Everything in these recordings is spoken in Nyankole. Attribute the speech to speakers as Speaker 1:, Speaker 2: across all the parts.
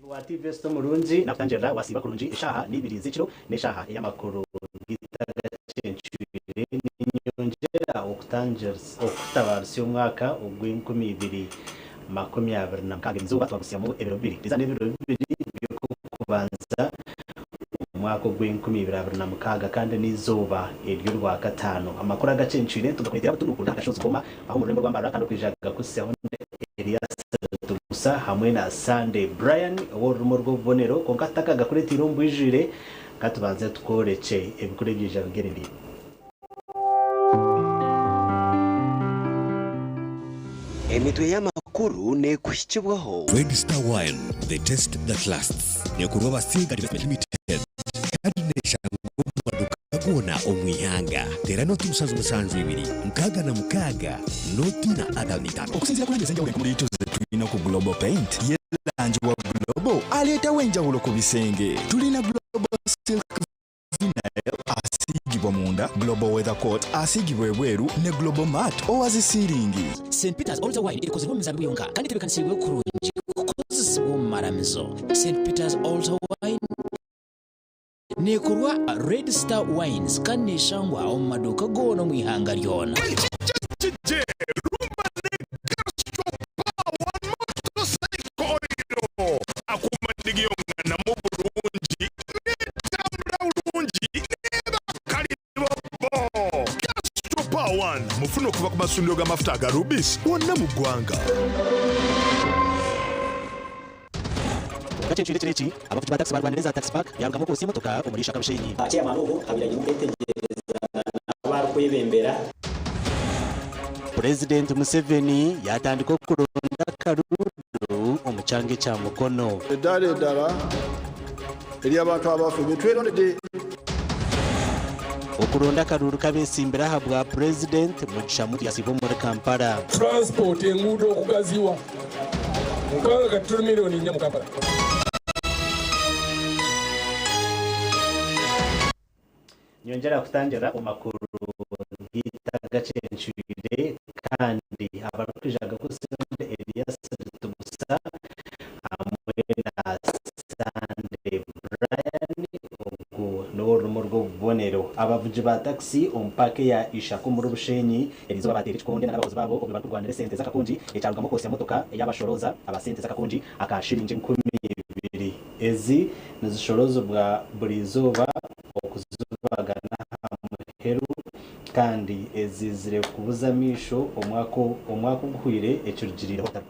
Speaker 1: Wa TV Esita omurungi nakutangirira wasiiba kurungi eshaaha n'ibiri z'ekiro n'eshaaha ey'amakuru gitagacencwire ninyongyera okutabarutsya omwaka ogw'enkumi ibiri 26 erizooba twagusyamu ebiro bibiri. Riza n'ebiro bibiri by'okubanza omu mwaka ogw'enkumi ibiri abiri na mukaaga kandi n'eizooba ery'Orwakataano. Amakuru agacencwire tugakureetera butunu kuruga aha kashozi Goma aho omu rurembo rwa Mbarara kandi okwija gakutsyaho Elias Rutumusa hamwe na Sunday Brian ow'orurimi orw'obubonero. Kwonka tutakagakureeteire omu bwijwire, ka tubanze tukworekye ebikuru ebyaija bigereire.
Speaker 2: Emitwe y'amakuru neekuhikibwaho.
Speaker 3: Red Star Wine, the taste that lasts. Neekorwa Abasinga Development Limited kandi neeshangwa omu maduuka goona omu ihanga. Teera nooti 772 66 0 55.
Speaker 4: Okusinziira ku langi ez'enjawulo enkumi liito ze tulina ku Global Paint, ye langi wa Global aleetawo enjawulo ku bisenge. Tulina Global Silk Vinyl asiigibwa munda, Global Weather Coat asiigibwa ebweru ne Global Mat owa zi siiringi.
Speaker 5: St Peter's Altar Wine ekozirwe omu mizaabibu yonka kandi etebeekanisiibwe kurungi kukozesibwa omu maramizo. St Peter's Altar Wine neekorwa Red Star Wines kandi neeshangwa omu maduuka goona omu ihanga ryona.
Speaker 6: Gastro Power One mufune okuva ku masundiro g'amafuta aga Rubis wonna mu ggwanga.
Speaker 1: Gacencwire ekiro eki, abavugi ba takisi barwanire eza Taxi Park yarugamu okwosya emotoka omuri Ishaka Bushenyi.
Speaker 7: Chairman ogu abaire aine okwetegyereza n'abu arikwebembera.
Speaker 1: Purezidenti Museveni yatandika okuronda akaruru omu kyanga ekya Mukono.
Speaker 8: Edaara edara ery'abantu abafu betwerondede.
Speaker 1: Okuronda akaruuru k'abetsimbire aha bwa Purezidenti, Mugisha Muntu yasiiba omuri Kampala.
Speaker 9: Transport, enguudo okugaziwa kubanga kati tuli milioni nnya mu Kampala.
Speaker 1: Nyongyera kutangira omu makuru gaitu agacencwire kandi abarikwija gakutsinde Elias Ritubusa hamwe na Sunday Brian ogu n'ow'orurimi orw'obubonero. Abavugi ba takisi omu paaka eya Ishaka omuri Bushenyi eriizooba baateera ekikonde n'abakozi baabo obwe barikurwanira esente z'akakungi ekyarugamu okwosya motoka ey'abashorooza aba sente z'akakungi aka shiringi 2000. Ezi nizishorozibwa buri izooba okuzibagana aha muheru kandi eziizire kubuza amaisho omwaka omwaka oguhweire ekirugiriireho obutari.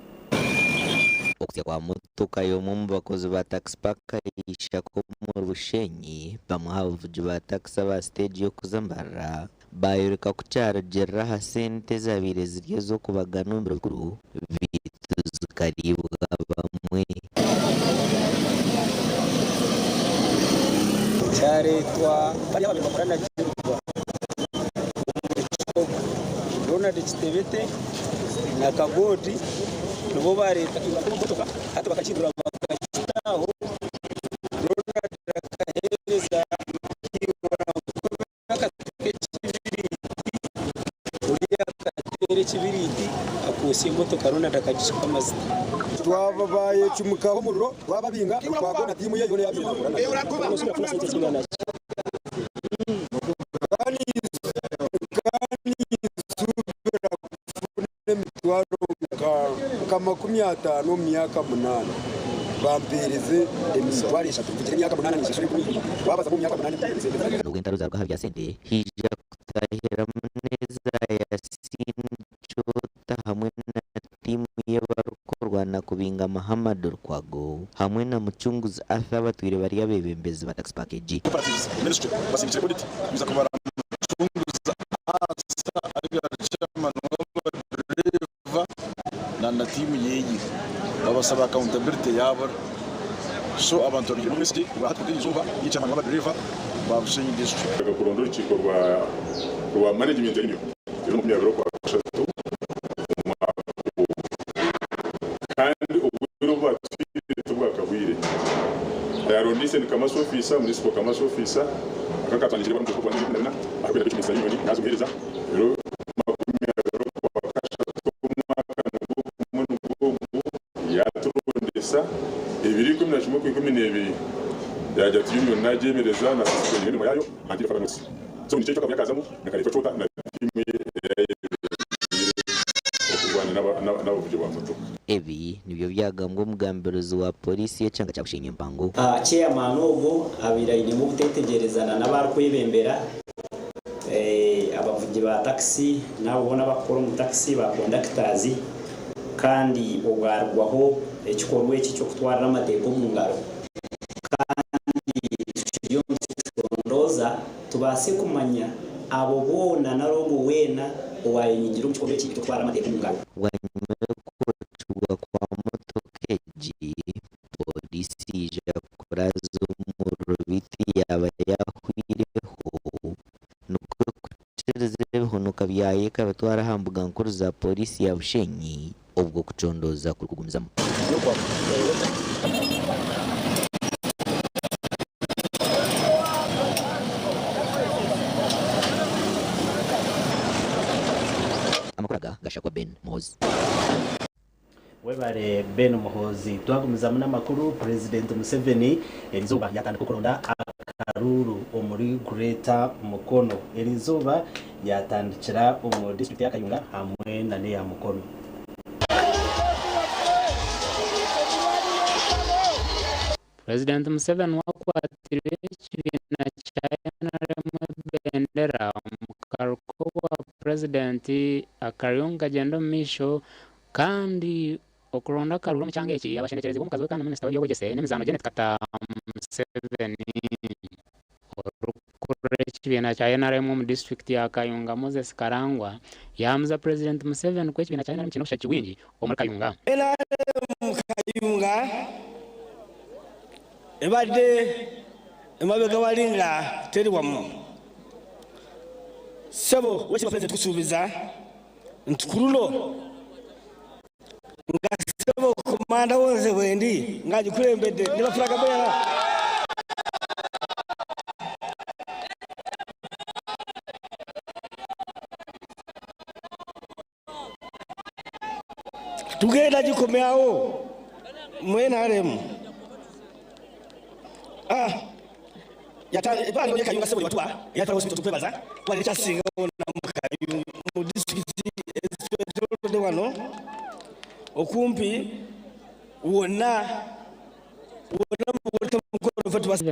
Speaker 10: Okusya kwa motoka y'omwe omu bakozi ba Taxi Park Ishaka omuri Bushenyi, bamwe aha bavugi ba takisi aba siteegi y'okuza Mbarara baayoreka ku kyarugirira aha sente ezabaire ziri ez'okubagana omu biro bikuru beitu zikariibwa bamwe.
Speaker 11: Kyareetwa bariya ababaire nibakora na Gilbert omuri Kihogo, Ronald Kitebete na Kagodi nibo baareeta ibara ry'omu motoka hati bakakihindura bakakita aho Ronald akaheereza Akateka ekibiriiti, oriya akateera ekibiriiti akootsya emotoka Ronald akagishuka amazita.
Speaker 8: Twabayecumikaho omuriro twababinga twagwa na tiimu ye yoona eyabaire naakora nayo. Ka ninsuubira kufuna emitwaro nka 50 omu myaka munaana bampeereze emitwaro eshatu mvugire emyaka munaana ninshashura 20,000 waabazamu omu myaka munaana esente zange.
Speaker 10: Nubwo entaro zaruga aha bya sente, haija kutahiramu n'eza Yasin Chota hamwe na tiimu ye barikurwana kubinga Muhammad Lukwago hamwe na Mucunguzi Arthur abatwire bari abeebembezi ba Tax Park egi.
Speaker 12: Cooperatives Ministry basindikire audit kwija kubara Mucunguzi Arthur ari chairman w'abadereeva na na tiimu yeye babasaba accountability yabura. So abantu babigiremu obwesigye obwahati kuruga erizooba ni chairman waba driver ba Bushenyi district.
Speaker 13: Kuronda orukiiko rwa rwa management ya union ebiro 20 Okwakashatu omwaka ogu kandi obwire obu baatwire tibwakahwire. Ayarondeise ni Commercial Officer, Municipal Commercial Officer, akaba akatandikire bari omu kwezi kw'okubanza 2014 aharikwenda kwecumbikiza union yaaza omuheereza ebiro 20 Okwakashatu omwaka nigwo gumwe nigwo ogu yaaturondesa ebiro 11 Okwikumineebiri yaagira ati union nagyemereza na suspendinga emirimo yaayo until further notice. So nikyo eki akavuyo akaazamu na kareetwa kyota na tiimu ye eyayebembeire okurwana n'abavugi ba motoka.
Speaker 10: Ebi nibyo byagambwa omugambirizi wa Pooriisi y'ekyanga kya Bushenyi Empango.
Speaker 7: Chairman ogwo abaire ainemu obutetegyerezana n'abarikwebembera abavugi ba takisi n'abo boona abarikukora omu takisi ba kondakitazi kandi obwarugwaho ekikorwa eki eky'okutwarira amateeka omu ngaro. Kandi tukiriyo nitucondooza tubaase kumanya abo boona nari ogwo weena owaayenyigira omu kikorwa eki eky'okutwara amateeka omu ngaro.
Speaker 10: Bwanyima y'okwokibwa kwa motoka egi, Pooriisi yaija kuraza omuriro beitu yaaba yaahweireho nikwo kukiriza ebihonoka byayo ekabitwara aha mbuga nkuru za Pooriisi ya Bushenyi. Obwo okucondooza kurikugumizamu. Amakuru aga gashakwa Ben Muhoozi.
Speaker 1: Webare Ben Muhoozi. Twagumizamu n'amakuru, Purezidenti Museveni erizooba yatandika okuronda akaruuru omuri Greater Mukono. Erizooba yatandikira omu disiturikiti ya Kayunga hamwe na n'eya Mukono.
Speaker 14: Purezidenti Museveni owakwatirwe ekibiina kya NRM ebendera omu karuru k'obwa Purezidenti akariyo nikagyenda omu maisho kandi okuronda akaruru omu kyanga eki yabashendekyerezibwe omukazi we kandi Minisita w'eby'obwegyese n'emizaano Janet Kataaha Museveni. Orikukurira ekibiina kya NRM omu disiturikiti ya Kayunga, Moses Karangwa yaamuza Purezidenti Museveni ku ekibiina kya NRM kiine obushagiki bwingi omuri Kayunga.
Speaker 15: NRM Kayunga ebadde emabega wali nga teri wamu. Ssebo Owekitiibwa Pulezidenti tukusuubiza nti ku luno nga ssebo komanda wo nze bwendi nga agikulembedde ne ba flag bearer. Tugenda gikomyawo mu nrm. Ah, yatandika Kayunga ssebo yatuwa eyatwala hospital tukwebaza twalira ekyasinga wona mu Kayunga mu disitulikiti ezitwetolodde wano okumpi wonna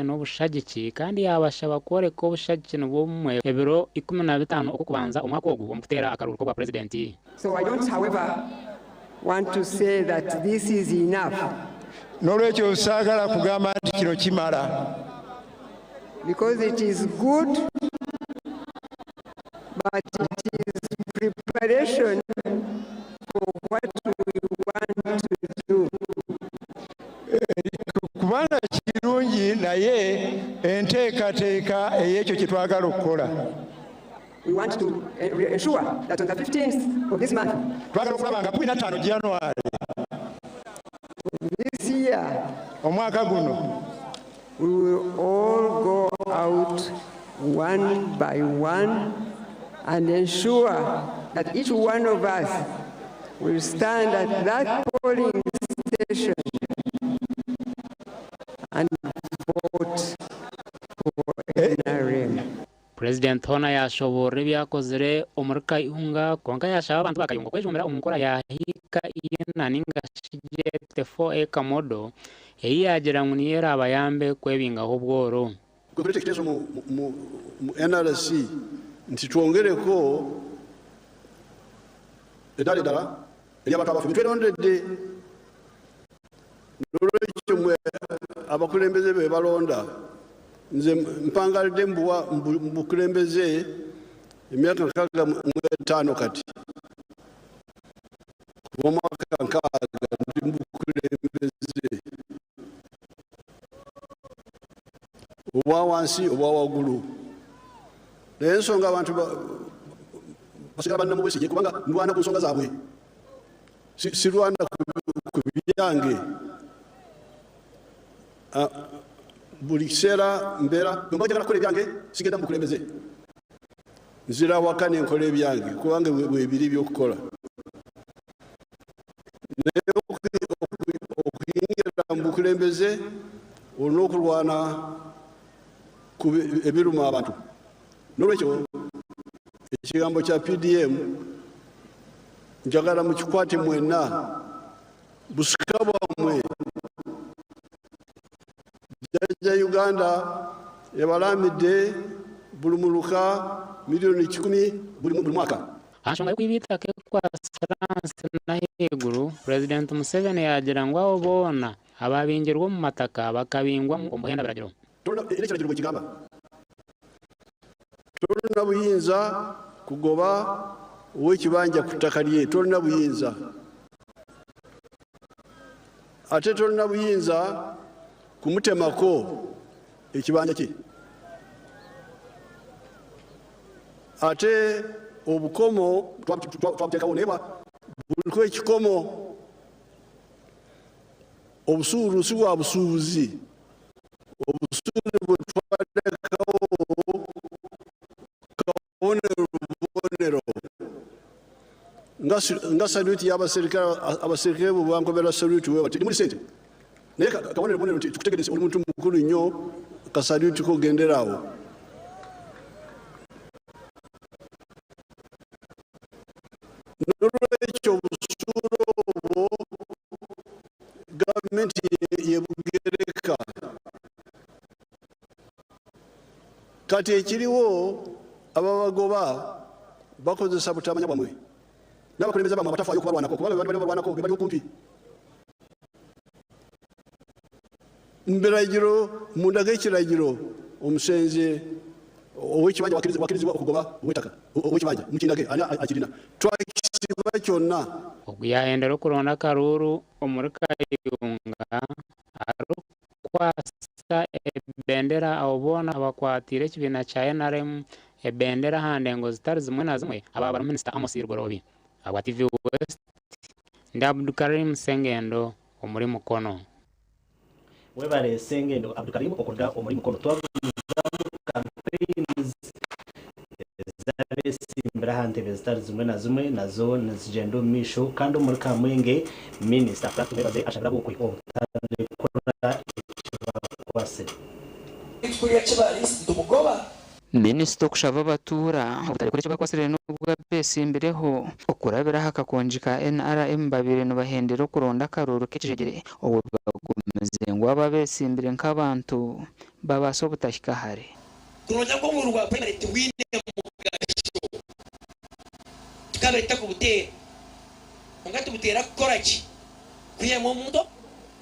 Speaker 14: N'obushagiki kandi yaabashaba kworeka obushagiki nibwo bumwe ebiro 15 Okw'okubanza omwaka ogu omu kuteera akaruuru k'obwa Purezidenti.
Speaker 16: So I don't however want to say that this is enough.
Speaker 17: N'olwekyo saagala kugamba nti kino kimala.
Speaker 16: Because it is good, but it is preparation for what we want to do.
Speaker 17: Kubanga kirungi naye enteekateeka ey'ekyo kye twagala okukola.
Speaker 16: We want to ensure that on the 15th of this month,
Speaker 17: Twagala okulaba nga 15 January
Speaker 16: this year,
Speaker 17: omwaka guno,
Speaker 16: we will all go out one by one and ensure that each one of us will stand at that polling station and vote for NRM.
Speaker 14: Purezidenti hoona yaashoboorora ebi akozire omuri Kayunga kwonka yaashaba abantu ba Kayunga kwejumbira omu nkora ya Hiika Ina ninga shi Gyete 4 Acre Model ei yaagira ngu niyo eraabayambe kwebingaho obworo.
Speaker 18: Kuleeta ekiteeso mu NRC nti twongereko edaala eddala ery'abantu abafu betwerondedde. N'olwekyo mwe abakulembeze be balonda, nze mpangalidde mu bukulembeze emyaka 65 kati. Kuva omwaka 60 ndi mu bukulembeze. Obwa wansi obwa waggulu. Naye ensonga abantu basigala banna mu bwesigye kubanga ndwana ku nsonga zaabwe, sirwana ku byange. Buli kiseera mbeera bwe mba njagala kukola ebyange sigenda mu bukulembeze, nzira waka ne nkola ebyange kubanga bwebiri ebyokukola. Naye okuyingira mu bukulembeze olina okulwana ku ebiruma abantu. Nolwekyo ekigambo kya PDM njagala mukikwate mwenna, busika bwammwe. Jjajja Uganda ebalamidde buli muluka 100,000,000 buli mwaka.
Speaker 14: Aha nshonga y'okwiba eitaka ekwatsiransi n'ahaiguru, Purezidenti Museveni yaagira ngu abo boona ababingirwe omu mataka bakabingwamu omu buhenda biragiro.
Speaker 18: Era ekiragiro bwekigamba, tolina buyinza kugoba ow'ekibanja ku ttaka lye, tolina buyinza. Ate tolina buyinza kumutemako ekibanja kye. Ate obukomo twabuteekawo naye buliko ekikomo. Obusuulu si bwa busuubuzi. Obusuulu bwe twalekawo kabonero bubonero, nga saluti y'abaserikale, abaserikale bwe bankobera saluti we bati, temuli sente. Naye kabonero bubonero nti tukutegereze oli muntu mukulu nnyo, kasaluti ko gendera awo. N'olwekyo obusuulu obwo gavumenti yebugereka. Kati ekiriwo ababagoba bakozesa butamanya bwamwe n'abakulembeze bamwe abatafaayo okubalwanako, kubanga bebali balwanako be bali okumpi. Mu biragiro, munda g'ekiragiro, omusenze ow'ekibanja wakirizibwa okugoba ow'ettaka ow'ekibanja mukindage ani akirina twakisiba kyonna.
Speaker 14: Ogu yahendera okuronda akaruuru omuri Kayunga arikukwasa ebendera abo boona abakwatiire ekibiina kya NRM ebendera aha ndengo zitari zimwe na zimwe aba bari Minisita Amos Lugoloobi. Ahabwa TV West, ndi Abdukarim Sengendo omuri Mukono.
Speaker 1: Webare Sengendo Abdukarim okuruga omuri Mukono. Twagumizamu campaigns ez'abesimbire aha ntebe zitari zimwe na zimwe nazo nizigyenda omu maisho kandi omuri Kamwenge Minisita Frank Tumwebaze ashabire ab'okwe obutarekura ekibakwasire.
Speaker 19: Minisita okushaba abatuura obutarekura ekibakwasire n'obu abeetsimbireho okurabira aha kakongi ka NRM babaire nibahendera okuronda akaruuru k'ekijegyere obwo bagumize ngu abo abeetsimbire nk'abantu babaase obutahika hare.
Speaker 20: Kuronda ngu oburuuru bwa primary tibwine mugasho tukabire tutakubuteera kwonka tubuteera kukora ki? Kwihamu omuntu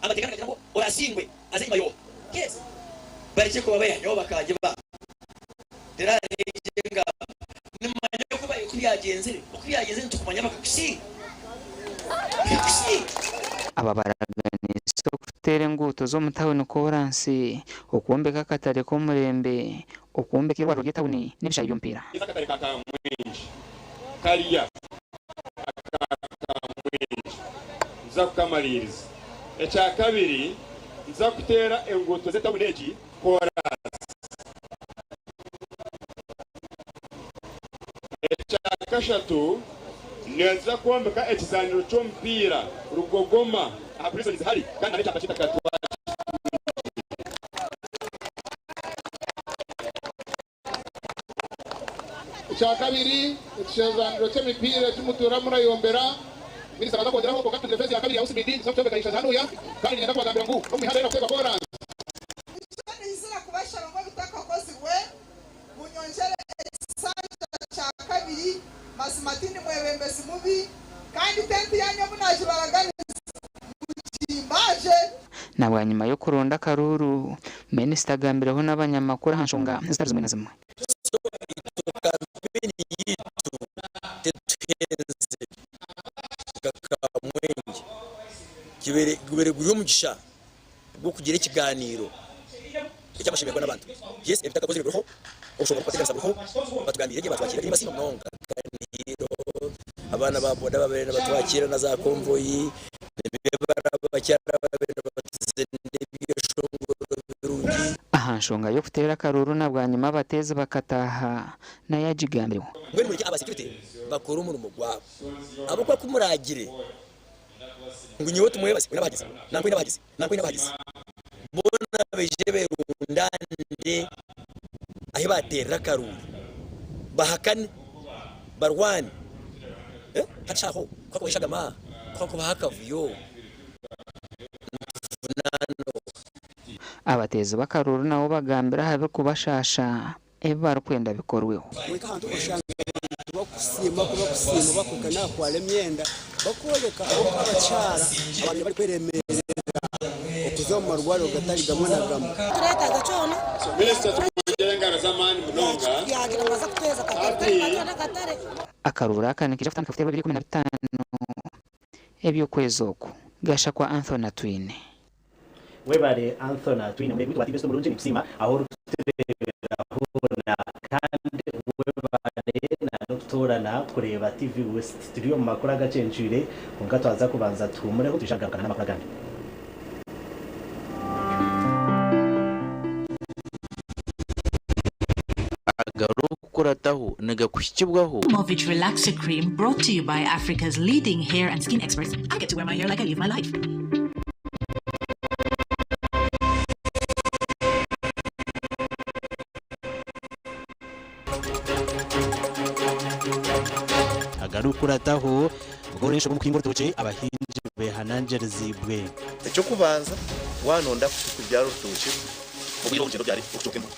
Speaker 20: amateeka nigagira ngu orasingwe aze enyima yooha? Yes barekye kuba bayihanyaho bakagiba teraregye engamba nimumanya oku oku byagyenzire oku byagyenzire nitukumanya bakakusinga bakakusinga.
Speaker 19: Aba baraganiise okuteera enguuto z'omu tauni koransi, okwombeka akatare k'omurembe, okwombeka eirwariro ry'etauni n'ebishaayi by'omupiira.
Speaker 21: Akatare ka Kamwengye kariya aka Kamwengye nituza kukamariiriza. Ekyakabiri nituza kuteera enguuto z'etauni egi koraasi. Ekyakashatu nituza kwombeka ekizaaniro ky'omupiira rugogoma aha Prisons hari kandi n'ekyapa ky'eitaka twakitungire.
Speaker 22: Ekyakabiri, ekishenzaaniro ky'emipiira eki mutuura murayombera, minisita naaza kwongyeraho kwonka tutungire feezi ya kabiri ya UCBD nituza kukyombeka Ishaza hanuya kandi niinyenda kubagambira ngu omu mihanda yoona kuteerwa koraansi.
Speaker 23: Nikyo naizira kubashaba ngu ebitakakozirwe munyongyere ekisanja kya kabiri. Mazima tindi mwebembezi mubi, kandi tenti yanyu obu naagibaraganisa mugimbagye.
Speaker 19: Na bwanyima y'okuronda akaruuru, minisita agambireho n'abanyamakuru aha nshonga zitari zimwe na zimwe.
Speaker 24: So itwe kampeni yitu tetuhenze nka Kamwengye. Gubere guri omugisha gw'okugira ekiganiiro.
Speaker 20: Eky'amashemererwa n'abantu. Yes, ebitakakozirwe biriho, obushonga bw'okubateganisa buriho, batugambiire gye, batwakiira gye, nibasiima munonga. Ganiro, abaana ba boda babaire nibatwakiira na za konvoyi, abakyara babaire nibatuzinira ebyeshongoro birungi.
Speaker 19: Aha nshonga y'okuteera akaruuru na bwanyima abateezi bakataaha nayo agigambireho.
Speaker 20: Mbwenu murekye aba security bakore omurimo gwabo. Ahabw'okuba ku muraagire ngu nyowe tumwebaze, oine abahagizi, nanka oine abahagizi, nanka oine abahagizi, boona baije berundaanire ahi baateerera akaruuru, bahakane, barwane. Hati aho ku hakubaho eshagama, ku hakubaho akavuyo, nituvunaana oha?
Speaker 19: Abateezi b'akaruuru nabo bagambire aha birikubashaasha ebi barikwenda bikorweho.
Speaker 8: Kwonka ahantu oshanga abantu bakusiima ku bakusiima bakuhika n'aha kwara emyenda bakworeka oku abakyara ababaire barikweremeerera okuza omu marwariro gatari gamwe na gamwe.
Speaker 2: Tureetaaga kyona.
Speaker 21: Minisita tumwongyere engaro z'amaani munonga.
Speaker 2: Yaagira ngu aza kutuheereza akatare,
Speaker 21: Hati.
Speaker 2: twine akatare.
Speaker 19: Akaruuru aka nikaija kutandika kuteerwa ebiro 15 eby'okwezi oku. Gashakwa Anthony Atwine.
Speaker 1: Webare Anthony Atwine omurembe wa TV Omurungi ninkusiima ahu orikutureebera hoona kandi webare na n'okutoorana kureeba TV West. Turi omu makuru agakyencwire kwonka twaza kubanza tuhumureho twije kugarukana n'amakuru agandi.
Speaker 3: Agarikukurataho nigakuhikibwaho.
Speaker 4: Movit Relaxer Cream brought to you by Africa's leading hair and skin experts. I get to wear my hair like I live my life.
Speaker 1: Agarikukurataho, Obukoresho bw'omukuhinga orutookye abahingi behanangiriziibwe.
Speaker 5: Eky'okubanza, waanonda kubyara orutookye, obwire obugyenda obyare okucooka emboga.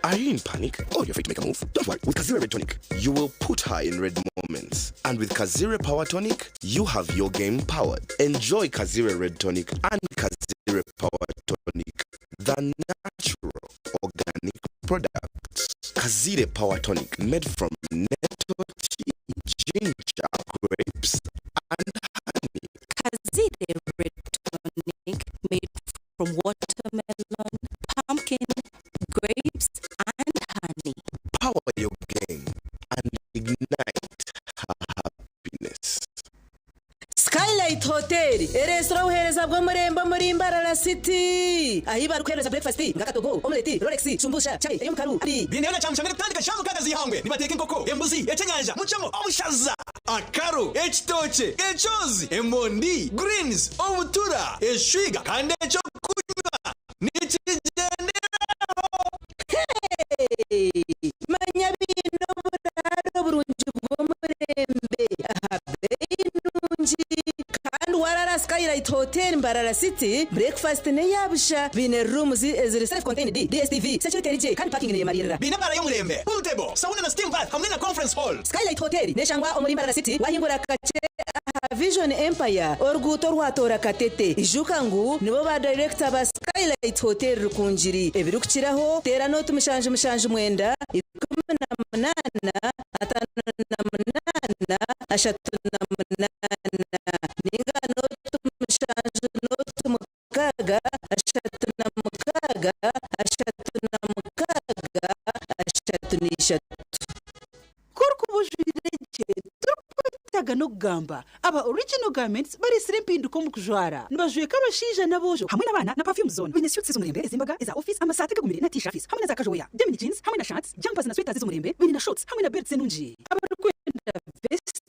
Speaker 6: Are you in panic or you're afraid to make a move? Don't worry, with Kazire Red Tonic, you will put her in red moments. And with Kazire Power Tonic, you have your game powered. Enjoy Kazire Red Tonic and Kazire Power Tonic, the natural organic products. Kazire Power Tonic, made from nettle tea, ginger, grapes, and honey.
Speaker 25: Kazire Red Tonic made from watermelon, pumpkin, grapes, and honey.
Speaker 6: Power your game and ignite her happiness.
Speaker 26: Skylight Hotel ereetsire obuheereza bw'omurembe omuri Mbarara City ahi barikuheereza breakfast nka katogo, omelette, rolex, shumbusha, chai ey'omukaru.
Speaker 27: Biineyo na kyamushana erikutandika shaaha mukaaga z'eihangwe. Nibateeka enkoko, embuzi, ekyenyanja, mucamo, obushaza, akaru, ekitookye, ekyozi, emondi, greens, obutura, eshwiga kandi ekyokunywa nikigyenderaho.
Speaker 26: Hey! Manya biine oburaaro burungi bw'omurembe aha beeyi nungi. Kandi warara Skylight Hotel Mbarara City, breakfast n'eya busha. Baine rooms eziri self contained, DSTV, security eri gye kandi parking neyemariirira.
Speaker 27: Biine ebaara y'omurembe, pool table, sauna na steam bath hamwe na conference hall.
Speaker 26: Skylight Hotel neshangwa omuri Mbarara City wahingura kakye aha Vision Empire, oruguuto orwatoora Katete. Ijuka ngu nibo ba director ba Skylight Hotel Rukungiri. Ebirikukiraho, teera nooti 779 18 58 38 ninga nooti 7 nooti 6 36 36 33.
Speaker 28: Ku orikuba ojwaire gye, torikwetaaga n'okugamba. Aba Original Garments bareetsire empinduka omu kujwara. Nibajweka abashaija n'aboojo hamwe n'abaana na perfume zoona. Baine suits ez'omurembe, ez'embaga, eza ofiisi, amasaati gagumire na t-shirts hamwe na za casual wear, denim jeans hamwe na shirts, jumpers na sweaters ez'omurembe, baine na shorts hamwe na belts enungi. Abarikwenda vests,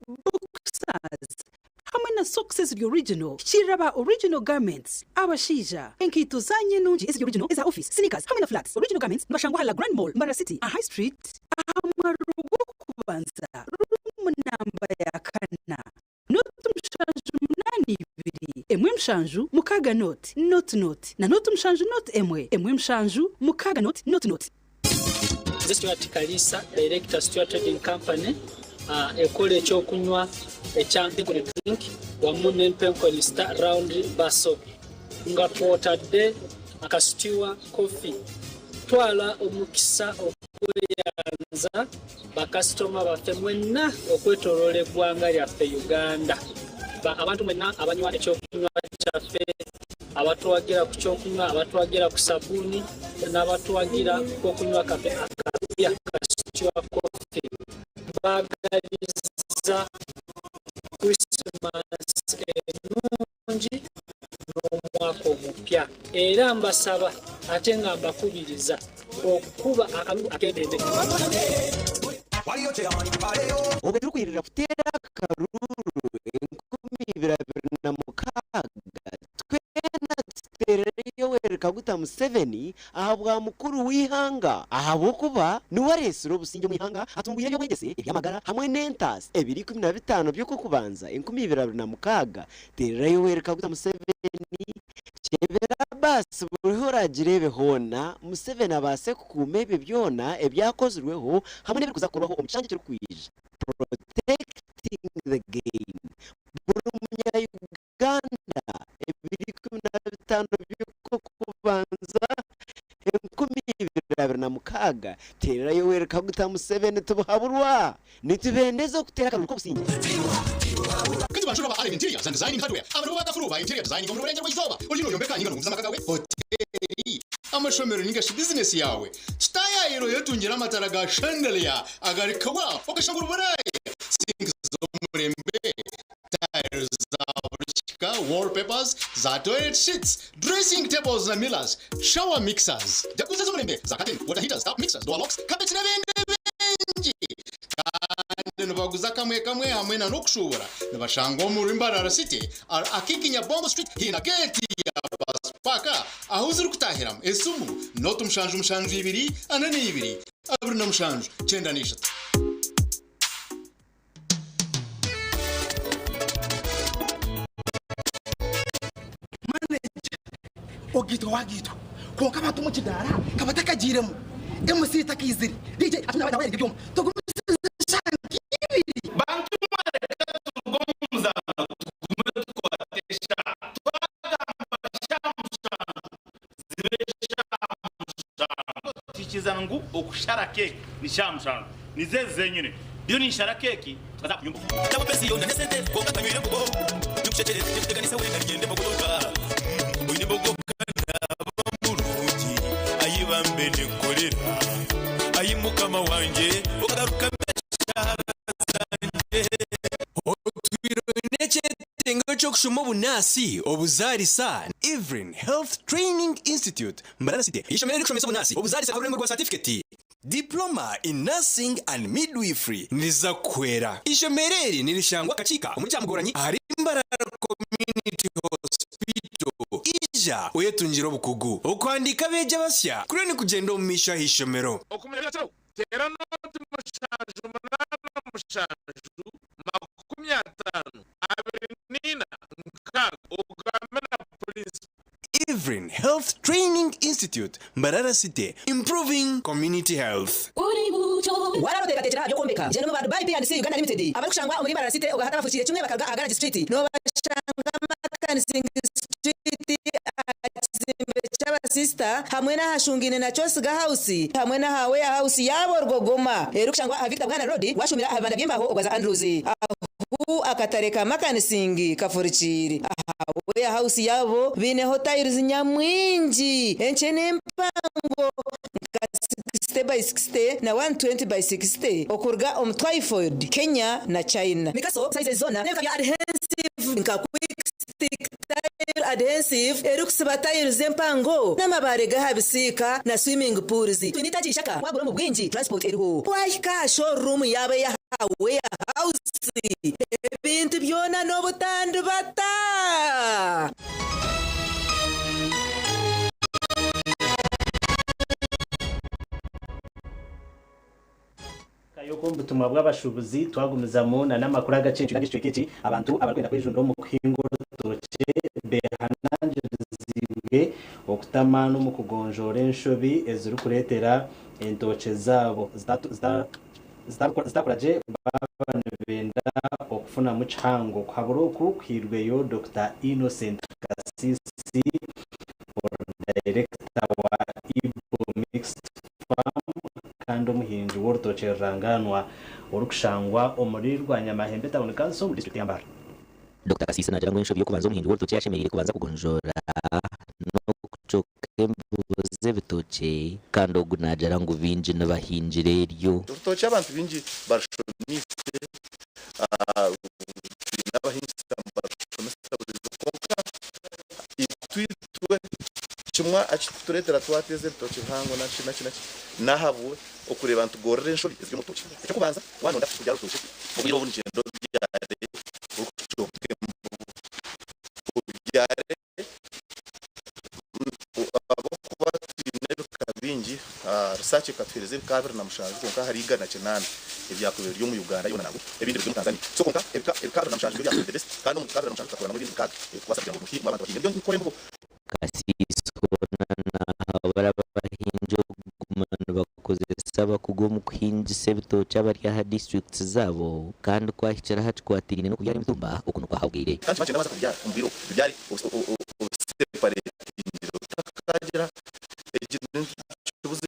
Speaker 28: boxers hamwe na socks eziri original, hikiirira aba Original Garments. Abashaija, enkaito zaanyu enungi eziri original, eza ofiisi, sneakers hamwe na flats. Original Garments nibashangwa aha La Grande Mall, Mbarara City, aha High Street, aha mwaro gw'okubanza, ruumu namba ya kana, nooti 7 8 2 1 7 6 0 0 0 na nooti 7 0 1 1 7 6 0 0 0.
Speaker 29: Nze Stuart Kalisa, Director Stuart Trading Company ekora ekyokunywa ekya Mpenkoni Drink wamu ne Mpenkoni Star Round Bar Soap. Nga kwotadde aka Stewa Coffee. Twala omukisa okweyanza bakasitoma baffe mwenna okwetoloola eggwanga lyaffe Uganda. Abantu mwenna abanywa ekyokunywa kyaffe, abatuwagira ku kyokunywa, abatuwagira ku sabbuuni n'abatuwagira ku kokunywa kaffe akapya ka Stewa Coffee. Mbaagaliza Christmas ennungi n'omwaka omupya, era mbasaba ate nga mbakubiriza okukuba akalulu ak'eddembe.
Speaker 3: Obwe turikwirira kuteera akaruru 2026, twena tuteerere Yoweri Kaguta Museveni aha bwa mukuru w'eihanga, ahabw'okuba niwe areetsire obusingye omu ihanga, atungwire eby'obwegyese, eby'amagara hamwe n'entaasa. Ebiro 15 by'Okw'okubanza 2026, teerera Yoweri Kaguta Museveni, kyebera baasi buri ahu oraagireebe hoona, Museveni abaase kukuuma ebyo byona ebyakozirweho hamwe n'ebirikuza kukorwaho omu kishangye ekirikwija. Protecting the gain. Buri munya-Uganda ebiro 15 by'Okw'okubanza 2026, teerera Yoweri Kaguta Museveni tibuhaburwa! Nitubendeza okuteera akaruru k'obusingye.
Speaker 7: Kandi banshura ba Allen Interiors and Designing Hardware, abantu bakafuru ba interior designing omu Burengera bw'Izooba, oriyo noyombeka ninga noguza amaka gawe, hoteri, amashomero ninga shi bizinesi yawe. Kitayayiro yetungire amatara ga chandelier agari kawa okashangura Uburayi, sinks z'omurembe, tiles za buri kika, wallpapers za toilet sheets, dressing tables na mirrors, shower mixers, jacuzzi z'omurembe, za curtain, water heaters, tap mixers, door locks, carpets n'ebindi bingi. Kandi nibaguza kamwe kamwe hamwe na n'okushubura. Nibashangwa omuri Mbarara City, Akikinya Bongo Street, hina gate ya bus park ahu ziri kutahiramu. Esimu 0 7 7 42 27 93.
Speaker 9: Manager ogitwa wagitwa, kwonka abantu omu kidaara kabatakagiiremu, MC takaizire, DJ atume nawe ebyoma, tugumisirize eshaaha nk'ibiri.
Speaker 10: Bantu mwareka turuge omu muzaano tugume tukwate eshaaha. Twagamba shaaha 7 zibe shaaha 7.
Speaker 11: Tukiikiriza ngu okushara keeki ni shaaha 7. Nizo ezi zenyine. Ndiyo ninshara keeki tukaza kunywa embogo.
Speaker 12: Tabo pesi yona nesente konka tanywire mbogo Nikushekere nikuteganisa wena ninyenda embogo yonka Oine embogo kanaba murungi Ayi bambe ninkukorera Ayi mukama wangye Okagaruka meshaara zangye.
Speaker 27: Otwire oine ekyetengo ky'okushoma obunaasi, obuzaarisa? Evelyn Health Training Institute, Mbarara City, eishomero eririkushomesa obunaasi, obuzaarisa aha rurengo rwa satifikeeti. Diploma in Nursing and Midwifery niriza kukuhwera. Eishomero eri nirishangwa Kakiika omuri Kyamugoranyi ahari Mbarara Community Hospital. Ija oyetungire obukugu. Okuhandiika abeegi abasya kuriyo nikugyenda omu maisho aha ishomero.
Speaker 10: Okumanya ebyakiraho, teera 0 7 8 7 50 24 6 ogambe na Purinsipo.
Speaker 27: Evelyn Health Training Institute, Mbarara City, improving community health.
Speaker 26: Warara oteekateekire aha by'okwombeka? Gyenda omu ba Dubai P&C Uganda Limited abarikushangwa omuri Mbarara City ogahata abafukiire kimwe bakaruga aha Garage Street. Noobashanga Makansing Street aha kizimbe ky'abasisita hamwe n'ahashungaine na Kyosiga House hamwe n'aha Warehouse yaabo Rwogoma erikushangwa aha Victor Bwana Road waashumira aha bibanda by'embaho ogwaza Andrews ahu akatare ka Makansing kafurikiire. Aha Warehouse yaabo baineho tiles nyamwingi enkye n'empango nka 60 by 60 na 120 by 60 okuruga omu Twyford, Kenya na China. Mikaso sizes zoona n'ebika bya adhesive nka Quick Stick Tile Adhesive erikusiba tiles empango n'amabaare g'aha bisiika na swimming pools. Twine itaagi ishaka wagura omu bwingi transport eriho. Wahika aha showroom yaabo eya Warehouse ebintu byona n'obutandibata.
Speaker 1: Kayoko omu butumwa bw'abashuubuzi twagumizamu na n'amakuru ag'ekicweka eki, abantu abarikwenda kwejunda omu kuhinga orutookye behanangirizibwe okutamaana omu kugonjoora enshobi ezirikureetera entookye zaabo zitakura gye baaba nibenda okufunamu kihango. Okuhabura oku kuhairweyo Dokita Innocent Kasirye. Kasisi ori dayirekita wa Ibo Mixed Farm kandi omuhingi w'orutookye rurangaanwa orikushangwa omuri Rwanyamahembe Town Council omu disiturikiti ya Mbarara.
Speaker 13: Dokita Kasisi naagira ngu enshobi y'okubanza omuhingi w'orutookye ashemereire kubanza kugonjoora n'okucooka embibo z'ebitookye kandi ogu naagira ngu baingi nibahingira eryo.
Speaker 5: Orutookye abantu baingi barushomiise, twine abahingisa nibarushomesa buriijo kwonka itwe kimwe ekirikutureetera twateeza ebitookye bihango naki naki naki n'ahabwe okureeba nitugorora enshobi eziri omu rutookye. Eky'okubanza waaba nooyenda kubyara orutookye obwire obu nikyenda obyare orikucooka embibo, obyare ahabw'okuba twine ebika bingi, research ekatuheereza ebika 27 kwonka hariho 108 ebyakubaire biri omu Uganda yoona nangwa ebindi biri omu Tanzania. So kwonka ebika 27 nibyo byakubaire the best kandi omu bika 27 tukatoranamu ebindi 6 ebirikubaasa kugira ngu abantu bahinge. Nibyo nkukora embibo.
Speaker 13: Kasisi hoona naahabura abahingi okuguma nibakozesa abakugu omu kuhingisa ebitookye abari aha disiturikiti zaabo kandi ku ahikire aha kikwatiraine n'okubyara emitumba oku nikwo ahabwire.
Speaker 5: Kandi kiba nikyenda waaza kubyara omu bwire obu bibyare obiseparetingire otakagira egi n'ekibuzi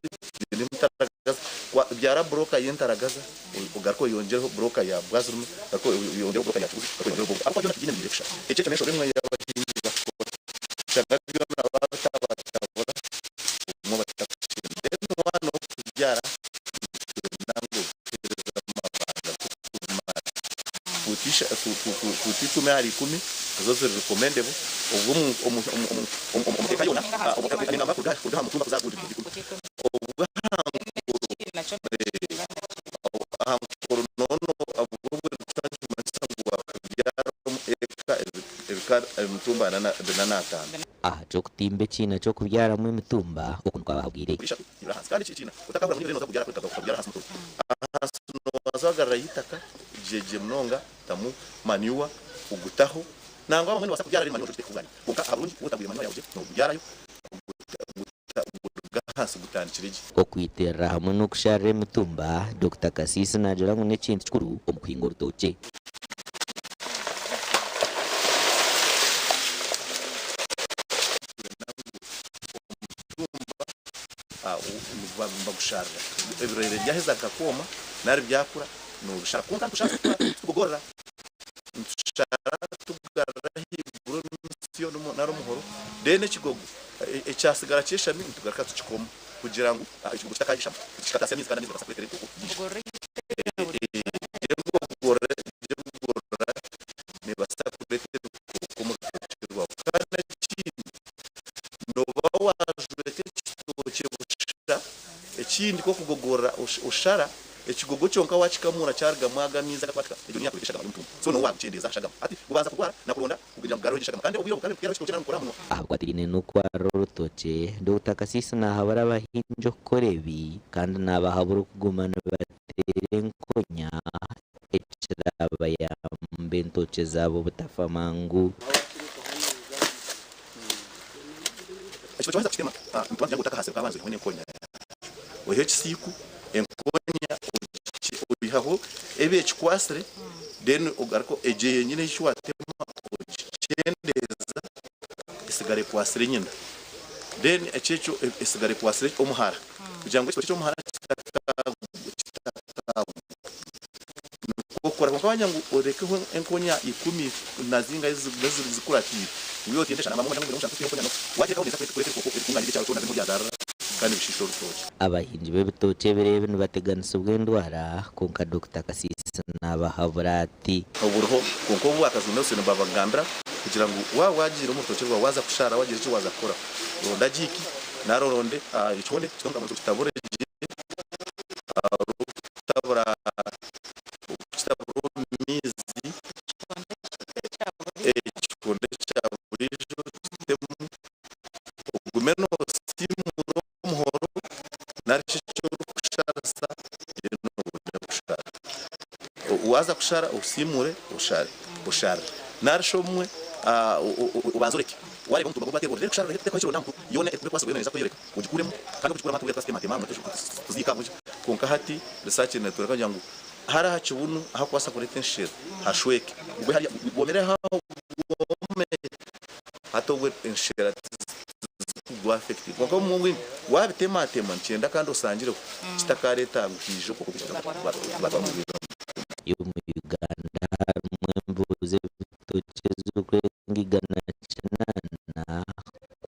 Speaker 5: egi n'entaragaza byara buroka y'entaragaza ogaruke oyongyereho buroka ya bwazirume ogaruke oyongyereho buroka ya kibuzi ogaruke oyongyereho buroka ahabw'okuba byona tibiine mibiri ekushushana. Ekyo ekyo n'enshobe emwe ei abahingi bakukora. Oshanga byona baabitabatabura obumwe batakusiima. Then waaba n'okubyara nitwenda ngu obiheereze amabanga g'okumara fuuti ikumi ahari ikumi nizo ziri recommendable obwo omu eka yoona ningamba kuruga aha mutumba kuza aha gundi fuuti ikumi obwo aha nkoro nono nikimanyisa ngu wakubyara omu eka ebika emitumba bina n'ataano.
Speaker 13: Aha ky'okutimba ekiina ky'okubyaramu emitumba, oku nikwo abahabwire.
Speaker 5: Ishatu ibiri ahansi kandi eki ekiina otakahurira ngu nooza kubyara kureka kubyara ahansi mutumba. Ahansi noobanza wagarurayo eitaka gyegye munonga tamu manure ogutaho nangwa abamwe nibabaasa kubyara reero manure ogiteeka bwanyima kwonka ahabw'oburungi waaba otagwire manure yaawe gye nobyarayo guruga ahansi gutandikire gye.
Speaker 13: Okwitirira hamwe n'okusharira emitumba, Dokita Kasisi naagira ngu n'ekintu kikuru omu kuhinga orutookye.
Speaker 5: Nibagusharira ebirere byaheza bikakwoma nari byakura nobishara kwonka nitushara tikugorora nitushara tugarura ahaiguru emisyo nari omuhoro then ekigogo Ekyasigara ky'eshami nitugaruka tukikoma kugira ngu ekigogo kitakayeshama kikataasya amaizi kandi amaizi gabaasa kureetera ebikooko bingi. Egyo egogorora neebaasa kureeta ebikooko omu rutookye rwawe. Kandi ekindi nooba waajweka ekitookye busha, ekindi ku orikugogorora oshara Ekigogo kyonka wakikamuura kyarugamu ago amaizi agakwatika, egyo niyo yakureeta eshagama y'omutumba. So nooba waakukyendeeza aha shagama. Hati gubanza kurwara na kuronda kugira ngu kugarure egyo shagama. Kandi obwire obu kare nikuteeraho ekitookye nari nikukora aha munwa.
Speaker 13: Aha bikwatiraine n'okwarura orutookye, Dokita Kasisi naahabura abahingi okukora ebi kandi naabahabura okuguma nibateera enkonya ekiraabayambe entookye zaabo obutafa mangu.
Speaker 5: Ekitookye waaheza kukitema, nitubanza kugira ngu otakahaasire okabanza oiheho n'enkonya yaakyo. Oiheho ekisiiku, enkonya oihaho ebi ekikwatsire then ogaruke egyo yenyine ei watema ogikyendeeza esigara ekwatsire enyina then ekyo ekyo esigara ekwatsire omuhara kugira ngu ekitookye ky'omuhara kitakagwa. Nikwo okukora kwonka wagira ngu orekeho enkonya ikumi na zingahi zikuratiire ngu iwe otiine eshana wagyerekaho neeza kureeta ebikooko ebikunganye eby'ekyaro kyona birimu byazarira kandi bishiisha orutookye.
Speaker 13: Abahingi b'ebitookye ebiro ebi nibateganisibwa endwara, kwonka Dokita Kasisi naabahabura ati.
Speaker 5: Oburiho kwonka obu akazu Nelson nibabagambira kugira ngu waaba wagiire omu rutookye rwawe waaza kushara wagira eki waaza kukora ronda giiki nari oronde ekihonde okitabure gye orikutabura okukitabura omu maizi ekihonde kya buriijo okitemu ogume noosiimura omuhoro nari shi eki orikusharisa then obone kushara. Waaza kushara osiimure oshare oshare nari shi obumwe obanze oreke waareeba omutumba gwateerwa oti kusharira oteekaho ekironda aha mutwe yoona erikuba ekwatsirwe yoona neeza kweyoreka ogikuremu kandi okugikuremu hati twatemaatema tuziika aha kwonka hati research networeka kugira ngu hariya aha kibunu ahakubaasa kureeta enshera hashweke gube hariya gwomere aho gwome hati. obwe enshera tizikugwafectinga kwonka obumwe obwingi wabitematema nikyenda kandi osangireho kitakareeta ngu haije
Speaker 13: Omu Uganda harimu embibo z'ebitookye ezirikurenga 180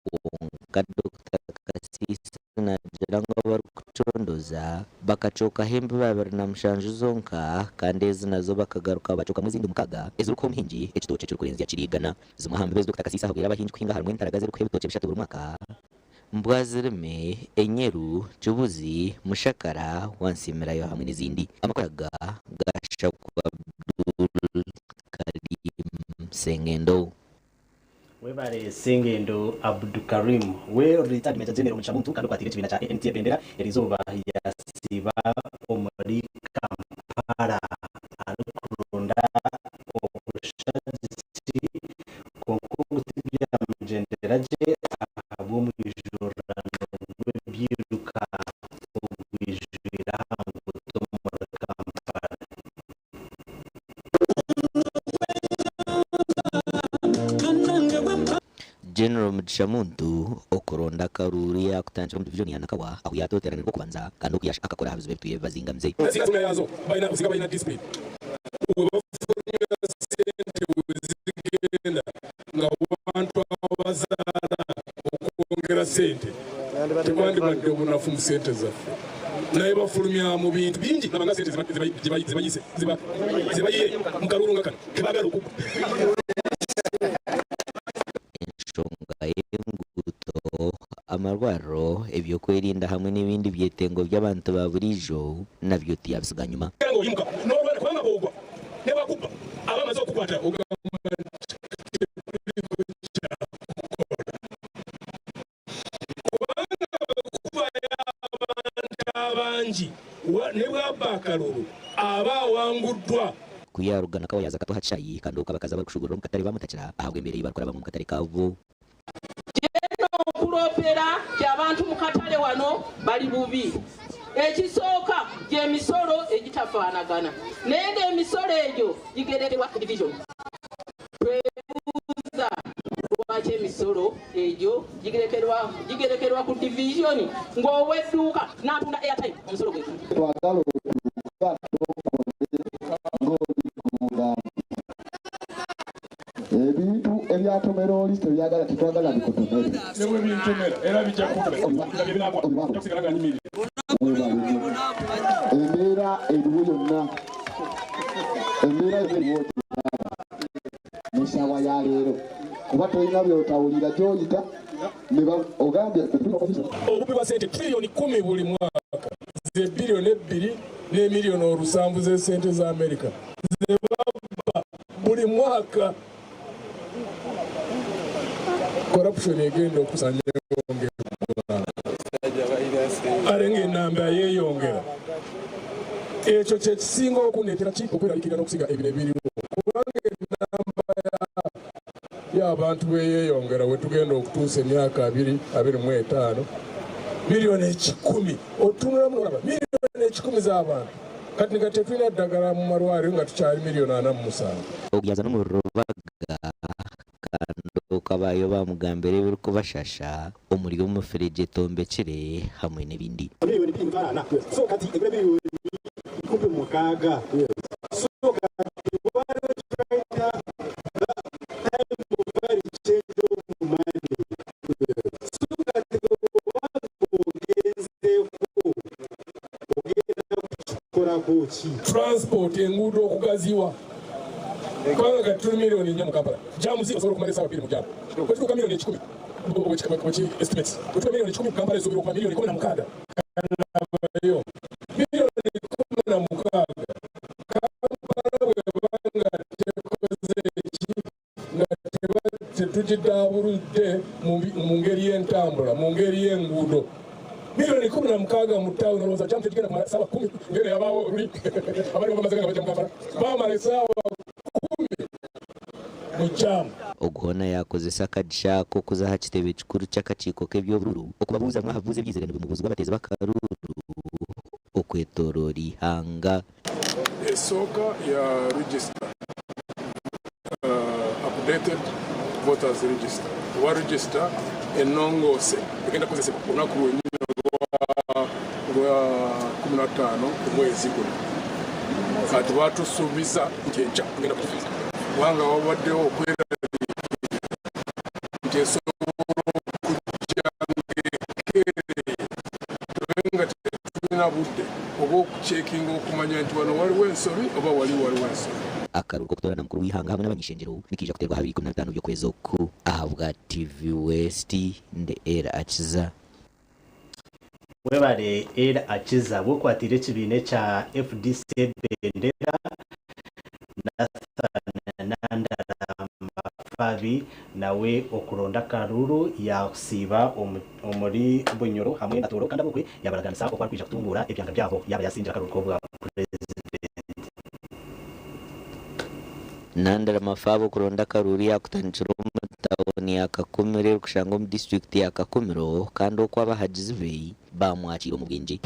Speaker 13: kwonka Dokita Kasiisi naagira ngu abarikucondoza bakacookaho embibo 27 zonka kandi ezi nazo bakagaruka bacookamu ezindi 6 ezirikuha omuhingi ekitookye ekirikurenzya kiri 100. Zimwe aha mbibo ezi Dokita Kasiisi ahabwire abahingi kuhinga harimu entaragazi erikuha ebitookye bishatu buri mwaka, Mbwazirime, Enyeru, Kibuzi, Mushakara, Wansimirayo hamwe n'ezindi. Amakuru aga gashakwa Abdul Karim Sengendo.
Speaker 1: Webare Sengendo Abdukarim we Retired Major General Mugisha Muntu kandi okwatiire ekibiina kya ANT ebendera erizooba yasiiba omuri Kampala arikuronda obushagiki kwonka ogu tibyamugyendera gye ahabw'omwijurano gw'ebyiruka ogwijwire aha nguuto omuri Kampala.
Speaker 13: General Mugisha Muntu okuronda akaruuru yaakutandikira omu divijoni ya Nakawa ahu yaatooteranirwa okubanza kandi oku akakora aha bizibu ebitwire bibazingamize.
Speaker 14: Wezigenda nga abantu abazaala okwongera sente tebwandibadde obunafu mu sente zaffe naye bafulumya mu bintu bingi laba nga sente zebayise zebayiye mu kalulu nga kano kebagala okubba.
Speaker 13: Enshonga y'enguuto, amarwariro, eby'okwerinda hamwe n'ebindi byetengo by'abantu ba buriijo nabyo tiyabisiga nyima.
Speaker 14: Nga oyimuka n'olwana kubanga bw'ogwa ne bakubba aba amaze okukwata ogamba nti tekuliiko kyakukola kubanga bwekubayo abantu abangi ne bw'abba akalulu aba awanguddwa.
Speaker 13: Ku yaaruga Nakawa yaaza Katwa aha kishaayi kandi okwo abakazi abarikushuuburira omu katare baamutakira ahabw'embeera ei barikurabamu omu katare kaabo.
Speaker 15: Kyeno nkuloopera nti abantu mu katale wano bali bubi. Ekisooka gy'emisolo egitafaanagana naye ng'emisolo egyo gigerekerwa ku division. Twebuuza lwaki emisolo egyo gigerekerwa ku division ng'ow'edduuka n'atunda airtime omusolo gwe gumu.
Speaker 16: Twagala otuuka ng'oli ku Muganda. Ebintu ebyatomera oli tebyagala tetwagala bikutomere.
Speaker 14: Ne bwe bintomera era bijja kuntomera nga bye binaagwa nja kusigala nga nyimirira.
Speaker 16: Weebale nnyo. Embeera eriwo yonna embeera yonna eriwo ogiraba n'essaawa ya leero kuba tolina by'otawulira gy'oyita ne ba ogambye
Speaker 14: Obubbi bwa ssente trillion 10 buli mwaka ze billion ebbiri ne miliyoni olusanvu z'essente za America ze babba buli mwaka. Corruption egenda okusanyawo ng'eggwanga ate ng'ennamba yeeyongera. Ekyo kye kisinga okundeetera ki okweraliikirira n'okusiga ebiro ebiriwo kubanga ennamba y'abantu bwe yeeyongera we tugenda okutuusa emyaka abiri abiri mu etaano miliyoni ekikumi otunulamu n'olaba miliyoni ekikumi z'abantu kati nga tetulina ddagala mu malwaliro nga tukyali miliyoni 47.
Speaker 13: Ogu yaaza n'omu Rubaga kandi okwo abaayo baamugambira ebirikubashasha omuri omufuregye etombekire hamwe n'ebindi.
Speaker 17: Miliyoni 2.4 so kati egula miliyoni 16 so kati waliwo kyetuyita time of value change of money so kati obanga ogenzeeko ogenda kukikolako ki?
Speaker 14: Transport, enguudo okugaziwa kubanga kati tuli miliyoni 4 mu Kampala, jam osobola okumala essaawa 2 mu jam. Bwe tutuuka miliyoni 100, estimates, bwe tutuuka miliyoni 100 Kampala esuubirwa okuba miliyoni 16. Kanabayo miliyoni 16, Kampala bwebanga tekoze eki nga tetugiddaabuludde mu ngeri y'entambula, mu ngeri y'enguudo, miliyoni 16 mu tawuni, olowooza jam tegigenda kumala saawa 10 ngeno yabaawo luli abaliwo bamaze nga bajja mu Kampala bamala essaawa 10 mu jam.
Speaker 13: Oguhona yakozesa akagisha k'okuza aha kitebe kikuru ky'akakiiko k'ebyobururu okubabuuza aha bibuuzo ebyizire nibimubuuzibwa abateezi b'akaruru okwetooroora ihanga.
Speaker 14: Esooka ya register, updated voters register. oba register enongoose egenda kukozesebwa olunaku lwenyini orwa 15 omwezi guno. Kati batusuubiza nti enkya tugenda kukifiiza kubanga wabaddewo okweraliikirira nti esobola okujja ng'ekeereye tube nga tetulina budde oba okucekinga okumanya nti wano waliwo ensobi oba wali waliwo ensobi.
Speaker 13: Akaruru k'okutoorana mukuru w'eihanga hamwe n'abany'ishengyero nikaija kuteerwa aha 25 by'okwezi oku. Ahabwa TV West, ndi Ella Akiza.
Speaker 1: Webare Ella Akiza bw'okwatiire ekibiina ekya FDC ebendera, Nathan Nandala Mafabi nawe okuronda akaruru yakusiiba omuri Bunyoro hamwe na Tooro kandi abokwe yabaraganisa oku arikwija kutunguura ebyanga byabo yaaba yasingira akaruru k'obwa Purezidenti.
Speaker 13: Nandala Mafabi okuronda akaruru yakutandikira omu tauni ya Kakumiro erikushangwa omu disiturikiti ya Kakumiro kandi okwo abahagizi be baamwakiira omu bwingi.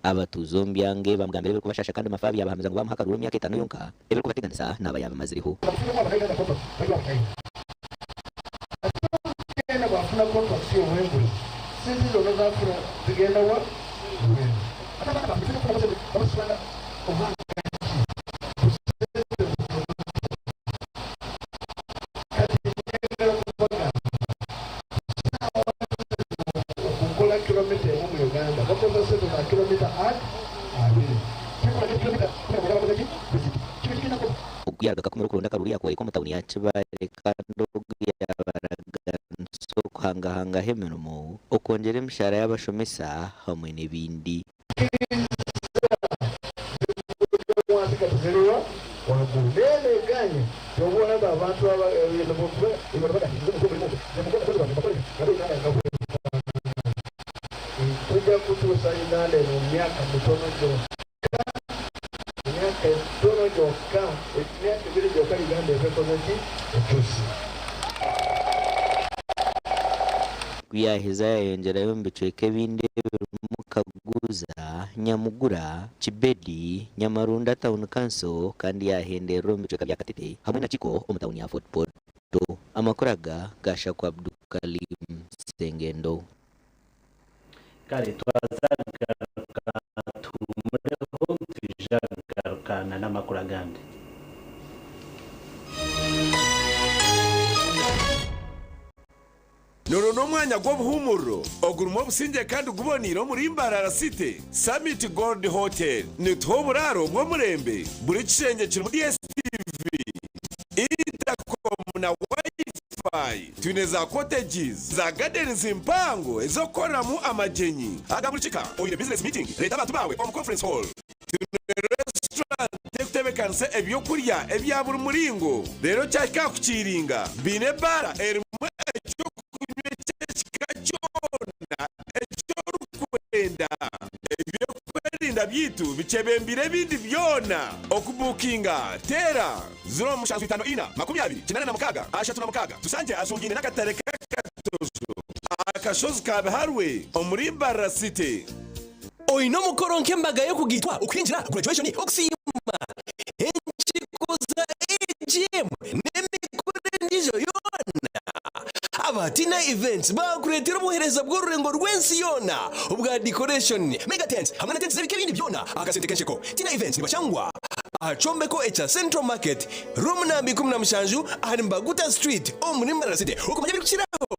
Speaker 13: Abatuuze omu byanga ebi bamugambira ebirikubashasha kandi Mafabi yaabahamiza ngu baamuha akaruru omu myaka etaano yonka, ebirikubateganisa naaba yaabimazireho. Ogu yaaruga Kakumiro kuronda akaruru yaakworeka omu tauni ya Kibaale kandi ogu yaabaraganisa okuhangahangaho emirimo, okwongyera emishahara y'abashomesa hamwe n'ebindi. Ku yaaheza yaayongyerayo omu bicweka ebindi ebirimu Kaguza, Nyamugura, Kibedi, Nyamarunda Town Council kandi yaahenderera omu bicweka bya Katete hamwe na Kiko omu tauni ya Fort Portal. Amakuru aga gaashakwa Abdukalim Sengendo.
Speaker 1: Kare twaza kugaruka tuhumureho nitwija kugaruka na n'amakuru agandi.
Speaker 2: Noro n'omwanya gw'obuhuumuriro ogurimu obusingye kandi guboneire omuri Mbarara City, Summit Gold Hotel. Nituha oburaaro bw'omurembe, buri kishengye kirimu DSTV, intercom na Wi-Fi. Twine za cottages, za gardens mpango ez'okukoreramu amagyenyi aga buri kika. Oine business meeting, reeta abantu baawe omu conference hall. Twine restaurant erikutebeekanisa eby'okurya ebya buri muringo. Reero kyahika aha kukiiringa, baine ebaara erimu eky'okunywa eky'ekika kyona eki orikwenda. Eby'okwerinda byaitu bikyebembeire ebindi byona. Okubuukinga, teera 0754 20 86 36. Tushangye ashungaine n'akatare k'Akatojo aha kashozi ka Biharwe omuri Mbarara City.
Speaker 27: Oine omukoro nk'embaga y'okugaitwa, okuhingira, graduation, okusiima, enkiiko za AGM n'emikoro endiijo yoona? Aba Tina Events baakureetera obuheereza bw'orurengo rw'ensi yoona obwa decoration, mega tents hamwe na tents z'ebika ebindi byona aha kasente k'ensheko. Tina Events nibashangwa aha kyombeko ekya Central Market, room namba 17 ahari Mbaguta Street omuri Mbarara City. Okumanya ebirikukiraho,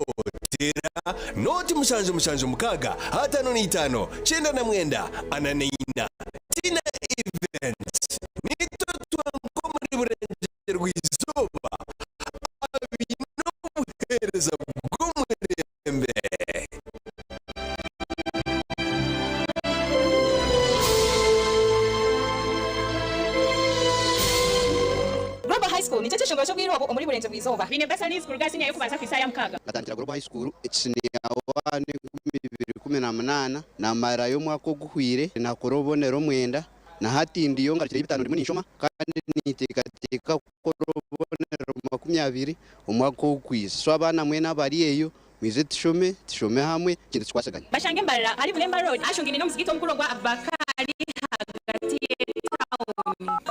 Speaker 27: teera nooti 776 55 99 44. Tina Events nitwe twenka omuri Burengyerwa-izooba abaine obuheereza bw'omurembe.
Speaker 4: Nikyo ekyeshongoro ky'obwire obu omuri Burengyerwa-izooba. Baine bursaries kuruga aha siniya y'okubanza kuhitsya aha ya mukaaga.
Speaker 8: Nkatandikira Global High School ekisiniya wa 2018 namarayo omwaka oguhwire nakora obubonero omwenda na hati ndiyo ngarukireyo ebitaano ndimu ninshoma kandi ninteekateeka kukora obubonero 20 omwaka ogukwiza. So abaana mwena abari eyo mwije tushome, tushome hamwe ekintu tukikwasaganye.
Speaker 4: Bashanga embarara ahari Bulemba Road ahashungaine n'omuzigiti omukuru ogwa Abubakari ahagati y'etauni.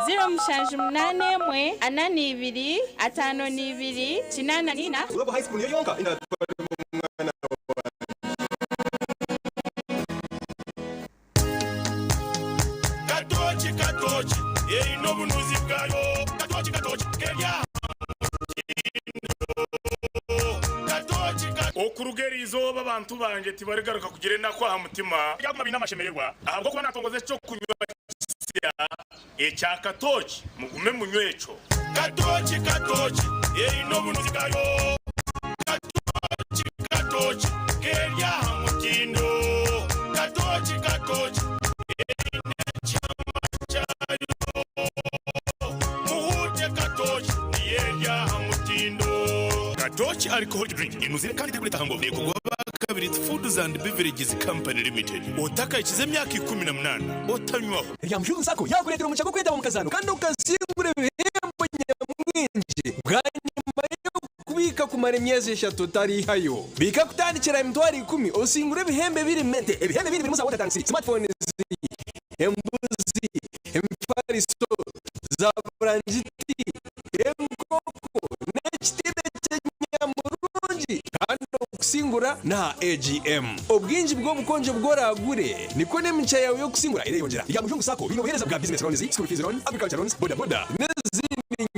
Speaker 18: 078 1 42 52 84.
Speaker 19: Global High School niyo yonka endatwaremu omwana wangye.
Speaker 12: Katooki katooki eine obunuzi bwayo Katooki katooki keri aha mutindo Katooki ka.
Speaker 10: Okuruga eri izooba abantu bangye tibarigaruka kugira enaku aha mutima. Baryaguma baine amashemererwa ahabw'okuba naatongoza eky'okunywa kisya ekya katooki. Mugume munywe ekyo.
Speaker 12: Katooki katooki eine obunuzi bwayo Katooki katooki keri aha mutindo Katooki katooki eine ekyama kyayo Muhuute katooki niyo eri aha mutindo.
Speaker 10: Katooki Alcoholic Drink enuzire kandi terikureeta hangover neekorwa aba Kabiriti Foods and Beverages Company Limited. Otakahikize emyaka 18 otanywaho.
Speaker 27: Rya Mujungu Sacco yaakureetera omugisha gw'okwetaba omu kazaano kandi okasingura ebihembo nyamwingi bwanyima y'okubiika kumara emyezi eshatu otariihayo. Biika kutandikira aha 100,000 osingure ebihembo ebiri mente. Ebihembo ebindi birimu za water tanks, smartphones, embuzi, emifariso, za burangiti, enkoko n'ekitibe ky'enyamurungi kandi okusingura n'aha AGM. Obwingi bw'obukonjo obu oraagure nikwo n'emigisha yaawe y'okusingura ereyongyera. Rya Mujungu Sacco baine obuheereza bwa Business Loans, School Fees Loan, Agriculture Loans, Boda Boda n'ezindi nyingi.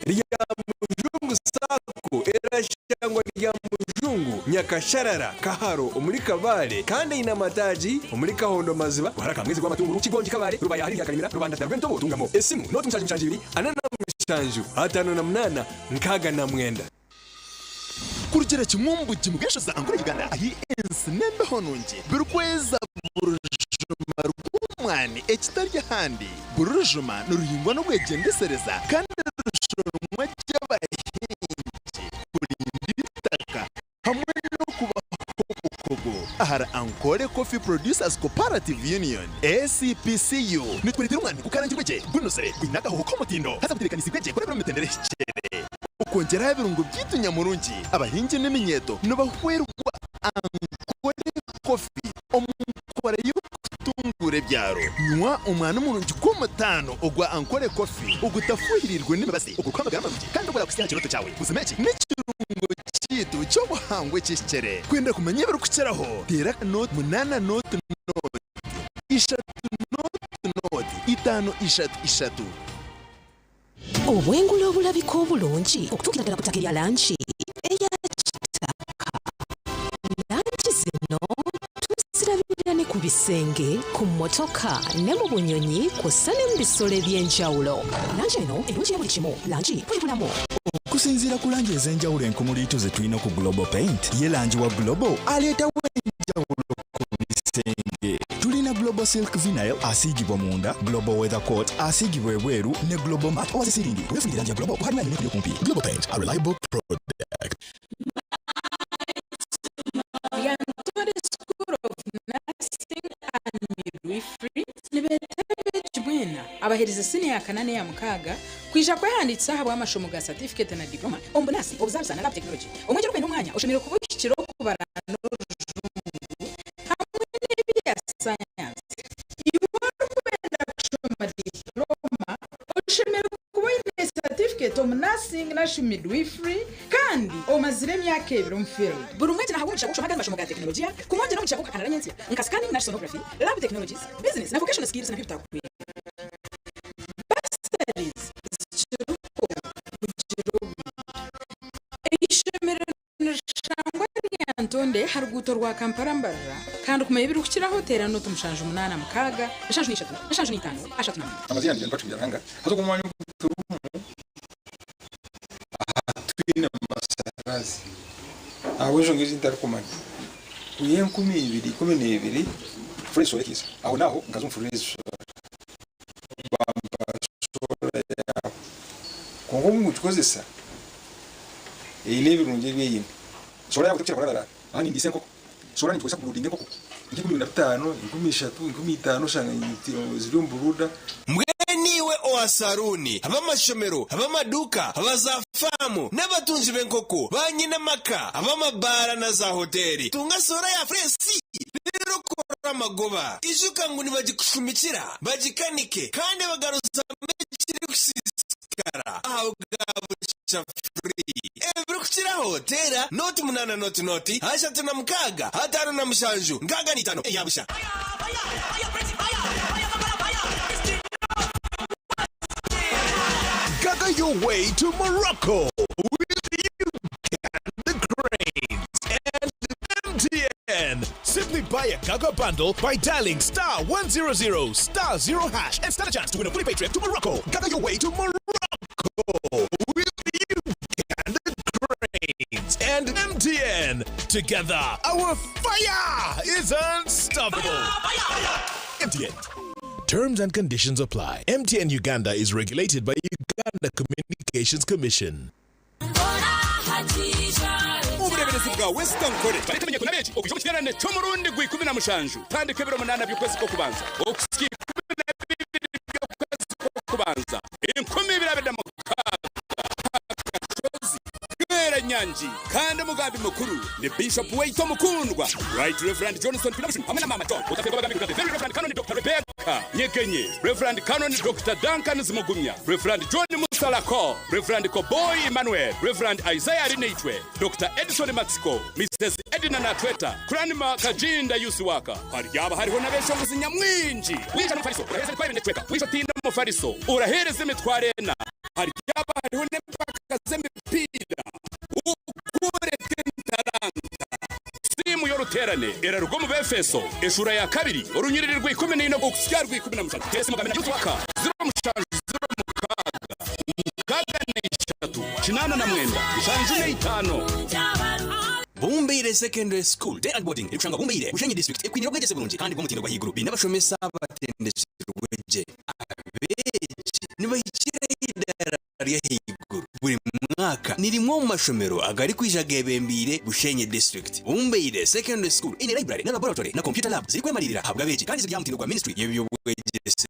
Speaker 27: Rya Mujungu Sacco erashangwa Rya Mujungu, Nyakasharara, Kaharo omuri Kabale kandi eine amataagi omuri Kahondo Maziba, Ruharaka, Mwezi Gwamatunguru, Kigongi Kabale, Rubaya ahari Ryakarimira, Rubanda na Rwentobo Ntungamo. Esimu, nooti 72 47 58 69.
Speaker 20: Kurugira kimwe omu bugimu bw'enshozi za Ankole Uganda ahi ensi n'embeho nungi birikweza buri rujuma rw'omwani ekitari ahandi. Buri rujuma niruhingwa n'obwegyendesereza kandi rushoromwa gye abahingi kurinda eitaka hamwe n'okubaho obukugu. Ahari Ankole Coffee Producers Cooperative Union, ACPCU, nitukureetera omwani gukarangirwe gye, gunuzire, gwine akahoho k'omutindo haza gutebeekanisiibwe gye kurabira omu mitendera ehikire. Okwongyera aha birungo byaitu nyamurungi, abahingi n'eminyeeto nibahwerwa Ankole Coffee omu nkora y'okutunguura ebyaro. Nywa omwani murungi gw'omutaano ogwa Ankole Coffee ogutafuhiriirwe n'emibazi, ogurikuha amagara marungi kandi ogurakuhitsya aha kirooto kyawe. Buzima eki n'ekirungo kyaitu ky'obuhangwa ekihikire. Kwenda kumanya ebirikukiraho, teera nooti munaana nooti nooti ishatu nooti nooti itaano ishatu ishatu.
Speaker 21: Obwengula obulabika obulungi okutuukira ddala ku ttaka erya langi eya kitaka. Langi zino tuzirabira ne ku bisenge, ku mmotoka ne mu bunyonyi kw'ossa ne mu bisolo eby'enjawulo. Langi eno erungi ya buli kimu, langi bwe bulamu.
Speaker 22: Okusinziira ku langi ez'enjawulo enkumuliitu ze tulina ku Global Paint, ye langi wa Global aleetawo enjawulo ku bisenge. Tulina Global Silk Vinyl asiigibwa munda, Global Weather Coat asiigibwa ebweru ne Global Matte owa zisiringi. Weefunire langi ya Global ku hardware yonna ekuli okumpi. Global Paint, a reliable product.
Speaker 23: Lyantonde School of Nursing and Midwifery nibeeta abeegi boona abaherize siniya ya kana n'eya mukaaga kwija kwehandiikisa ahabw'amashomo ga satifiketi na diploma omu bunaasi, obuzaarisa na lab technology. Omwegi orikwenda omwanya oshemereire kuba ohikire okubara n'orujungu hamwe n'ebya sayansi. Iwe orikwenda kushoma diploma oshemereire kuba oine satifiketi omu nursing narishi midwifery kandi omazire emyaka ebiri omu field. Buri mwegi nahabwa omugisha gw'okushoma agandi mashomo ga tekinologiya kumwongyera omugisha gw'okuhakanira nyentsya nka scanning narishi sonography, lab technologies, business na vocational skills nabyo bitakuhwera. Bursaries zikiriho kugira obwire. Eishomero nirishangwa Lyantonde aha ruguuto rwa Kampala Mbarara kandi kumanya ebirikukiraho teera nooti 76 73 75 34.
Speaker 24: Amazina yangye ni Patrick Byaruhanga. Haza ogu omwanya ogu turimu aha twine amashanyarazi ahabw'enshonga ezi ntarikumanya. Kwiha 2012 furezi soora ekaiza aho naaho nkaza omu furezi soora bampa soora yaabo. kugikozesa eine ebirungi ebi eine. Soora yaaba otarikukira kurara aha nindiisa enkoko, soora ningikozesa kuburuudinga enkoko nk'enkumi na bitaano, 3000, 5000 oshanga ziri omu buruuda.
Speaker 3: Mbwenu iwe owa saruuni, ab'amashomero, ab'amaduuka, aba za faamu, n'abatungi b'enkoko, ba nyinamaka, ab'amabaara na zaahoteeri, tunga soora ya fureesi reero okore amagoba. Ijuka ngu nibagikushumikira, bagikanike, kandi bagaruzamu ekirikusiisikara ahabwa busha free. Ebirikukiraho, teera nooti munaana nooti nooti, 36, 57, 65 eya busha.
Speaker 6: Gaga your way to Morocco with Uganda Cranes and MTN. Simply buy a Gaga bundle by dialing star 100 star 0 hash and stand a chance to win a fully paid trip to Morocco. Gaga your way to Morocco with Uganda Cranes and MTN. Together, our fire is unstoppable. MTN. Terms and conditions apply. MTN Uganda is regulated by Uganda Communications Commission.
Speaker 27: Obureeberezi bwa Western College bareta na benshi okuja omu kiterane ky'omurundi gwa 17 tandika ebiro 8 by'okwezi kw'okubanza okuhitsya 12 by'okwezi kw'okubanza 2026 aha kashozi Bweranyangi kandi omugambi mukuru ni Bishop waitu omukundwa Right Reverend Johnson Twinabushumi hamwe na Maama John Otafeerwa abagambi nka The Very Reverend Canon Doctor Rebecca Nyegenye, Reverend Canon Doctor Duncan Zimugumya, Reverend John Musalako, Reverend Koboyi Emmanuel, Reverend Isaiah Arinaitwe, Doctor Edison Matsiko, Mises Edna Natweta, Cranmer Kaginda Yusiwaka. Haryaba hariho n'abeshongozi nyamwingi. Waija n'omufariso oraheereza emitwaro ebiri n'ekicweka. Waija otaine mufariso oraheereza emitwaro ena. Haryaba hariho n'empaka z'emipiira okworeka entaranta. Siimu y'oruteerane eraruga omu Baefeso eshuura ya kabiri orunyiriri rwa 14 okuhitsya aha rwa 17. Teera esimu ogambe na Youth Worker 07 06 63 89 75.
Speaker 3: Bumbeire Secondary School Day and Boarding erikushangwa Bumbeire, Bushenyi District ekwinire obwegyese burungi kandi bw'omutindo gw'ahaiguru. Baine abashomesa abatendekirwe gye. Abeegi nibahikira eidaara ry'ahaiguru buri mwaka. Ni rimwe omu mashomero agarikwija geebembeire Bushenyi District. Bumbeire Secondary School eine library na laboratory na computer lab zirikwemariirira ahabw'abeegi kandi ziri aha mutindo gwa Ministry y'eby'obwegyese.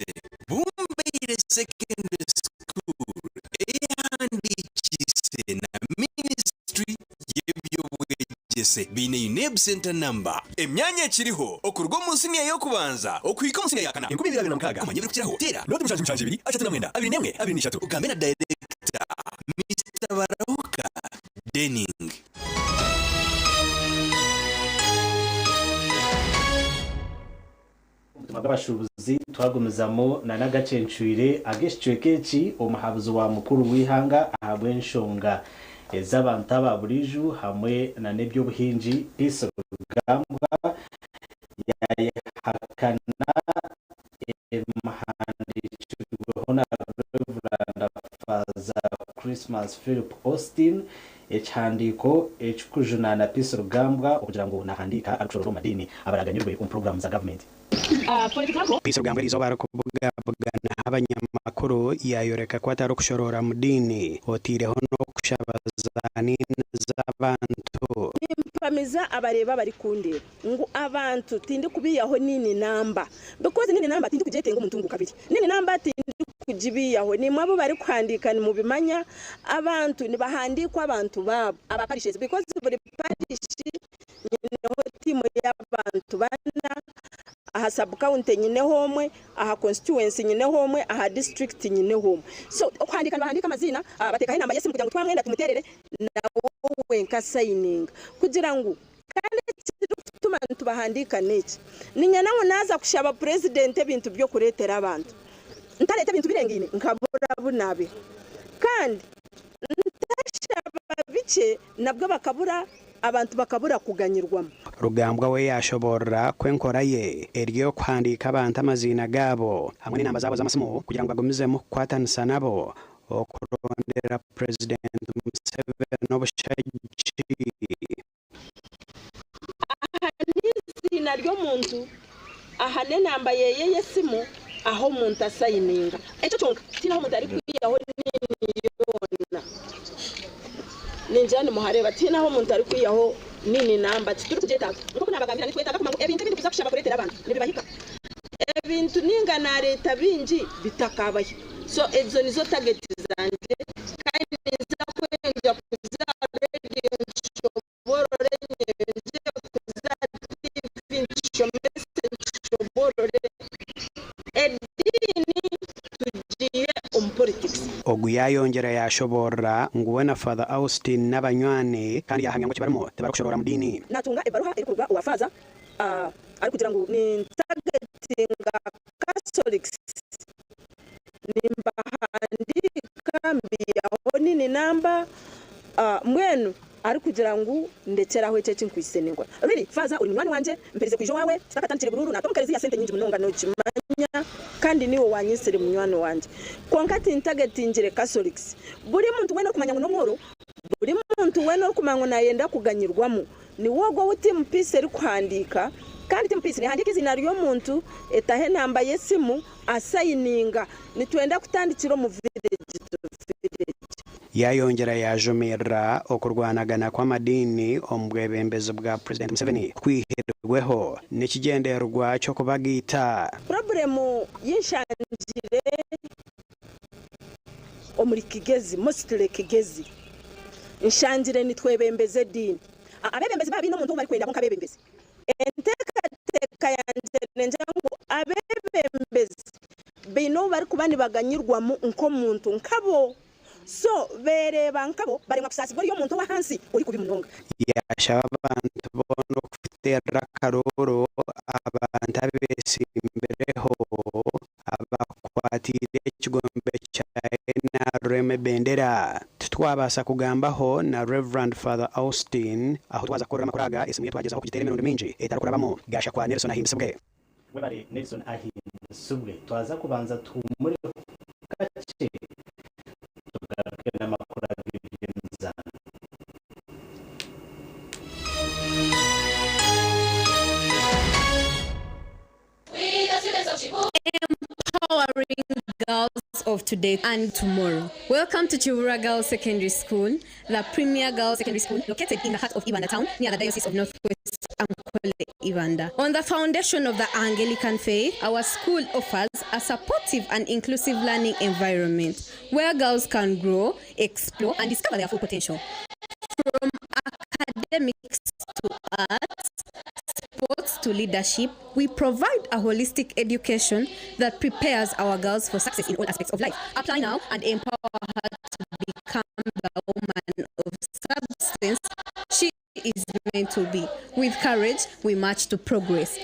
Speaker 3: Bumbeire Secondary School eyehandiikiise na Ministry y'eby'obwegyese baine UNEB Centre Number. Emyanya ekiriho okuruga omu siniya y'okubanza okuhika omu siniya ya kana 2026. Kumanya ebirikukiraho, teera nooti mushanju mushanju ibiri ashatu na mwenda abiri n'emwe abiri n'ishatu ogambe na dayirekita Mister Barahuka Denning.
Speaker 1: Omutima gw'abashuubuzi twagumizamu na n'agacencwire ag'ekicweka eki omuhabuzi wa mukuru w'eihanga ahabw'enshonga ez'abantu aba buriijo hamwe na n'eby'obuhingi Peace Rugambwa yayehakana ebimuhandiikirweho na Rev. Faaza Christmas Philip Austin ekihandiiko ekirikujunaana Peace Rugambwa okugira ngu nahandiika arikushoroora omu madiini abaraganyirwe omu puroguraamu za gavumenti.
Speaker 7: Peace Rugambwa eriizooba arikubugabugana abanyamakuru yayoreka ku atarikushoroora mu diini oteireho n'okushaba za niini z'abantu.
Speaker 9: Nimpamiza abareeba abarikundeeba ngu abantu tindikubiihaho niini namba because niini namba tindikugyetenga omu ntunguka biri. Niini namba tindikugibiihaho. Naimwe abu barikuhandiika nimubimanya, abantu nibahandiikwa abantu baabo aba parishes because buri parish nyineho tiimu y'abantu bana, aha sub-county nyineho omwe, aha constituency nyineho omwe, aha district nyineho omwe. So okuhandiika nibahandiika amaziina, bateekaho enamba y'esimu kugira ngu twamwenda tumuteerere nawe wenka asayininga kugira ngu Kandi ekirikutuma nitubahandiika n'eki, Niinyenda ngu naaza kushaba purezidenti ebintu by'okureetera abantu, ntareeta ebintu birengaine nkabura abu naabiha. Kandi ntashaba bikye nabwo bakabura abantu bakabura kuganyirwamu.
Speaker 7: Rugambwa we yaashoboorora ku enkora ye eri ey'okuhandiika abantu amaziina gaabo hamwe n'enamba zaabo z'amasimu kugira ngu bagumizemu kukwatanisa nabo okurondera Purezidenti Museveni obushagiki.
Speaker 9: Aha n'eiziina ry'omuntu, aha n'enamba ye y'esimu ahu omuntu asayininga. Ekyo kyonka tihaine ahu omuntu arikwihaho niini yoona. Ningira nimuhareeba, tihaine ahu omuntu arikwihaho NIN namba, titurikugyetaaga. Nk'oku naabagambira, nitwetaaga kumanya ngu ebintu ebi ndikuza kushaba kureetera abantu nibibahika. Ebintu ninga naareeta bingi bitakabahika. So ezo nizo target zangye kandi ninza kweyongyera kuza aha radio nshoboorore, nyeyongyere kuza aha TV nkishomese nkishoboorore. Ediini tugiihe omu politics.
Speaker 7: Ogu yaayongyera yaashoboorora ngu we na Father Austin n'abanywani kandi yaahamya ngu eki barimu tibarikushoroora mu diini.
Speaker 9: Naatunga ebaruha erikuruga owa Faaza arikugira ngu nintagetinga Catholics, nimbahandiika mbiihaho NIN number, mbwenu arikugira ngu ndekyeraho ekyo eki nkwaitse ninkora. Really Faaza ori munywani wangye, mperize kwija owaawe tutakatandikire buruuru, naata omu kereziya sente nyingi munonga nokimanya kandi niiwe wanyetsire munywani wangye. Kwonka tintagetingire Catholics. Buri muntu weena orikumanya ngu n'omworo, buri muntu weena orikumanya ngu nayenda kuganyirwamu, Niwe ogwo ou Team Peace erikuhandiika kandi Team Peace nehandiika eiziina ry'omuntu, etaho enamba y'esimu, asayininga. Nitwenda kutandikira omu village to village.
Speaker 7: Yayongyera yajumirira okurwanagana kw'amadiini omu bwebembezi bwa Purezidenti Museveni kwihirweho n'ekigyendererwa ky'okubagaita.
Speaker 9: Purobulemu yi nshangire omuri Kigezi, mostly Kigezi, nshangire nitwebembeza ediini. Abebembezi baaba baine omuntu ou barikwenda bo nk'abebembezi. Enteekateeka yangye nengira ngu abebembezi baine ou barikuba nibaganyirwamu nk'omuntu nkabo. So beereeba nkabo baremwa kusaasibwa oriya omuntu ow'ahansi orikubi munonga.
Speaker 7: Yaashaba abantu boona okuteerera akarooro abantu abeetsimbireho abakwatiire ekigombe kya NRM ebendera. Titwabaasa kugambaho na Rev. Father Austin ahu twaza kukorera amakuru aga, esimu ye twagyezaho kugiteera emirundi mingi etarikurabamu. Gaasha kwa Nelson Ahimbisibwe.
Speaker 1: Webare Nelson Ahimbisibwe. Twaza kubanza tuhumureho kakye tugaruke n'amakuru ag'eby'emizaano.
Speaker 5: Empowering girls of today and tomorrow. Welcome to Kiwuulwa Girls Secondary School, the premier girls secondary school located in the heart of Ibanda town near the Diocese of Northwest Ankole, Ibanda. On the foundation of the Anglican faith, our school offers a supportive and inclusive learning environment where girls can grow, explore, and discover their full potential. From academics to arts, sports to leadership, we provide a holistic education that prepares our girls for success in all aspects of life. Apply now and empower her to become the woman of substance she is meant to be. With courage, we march to progress.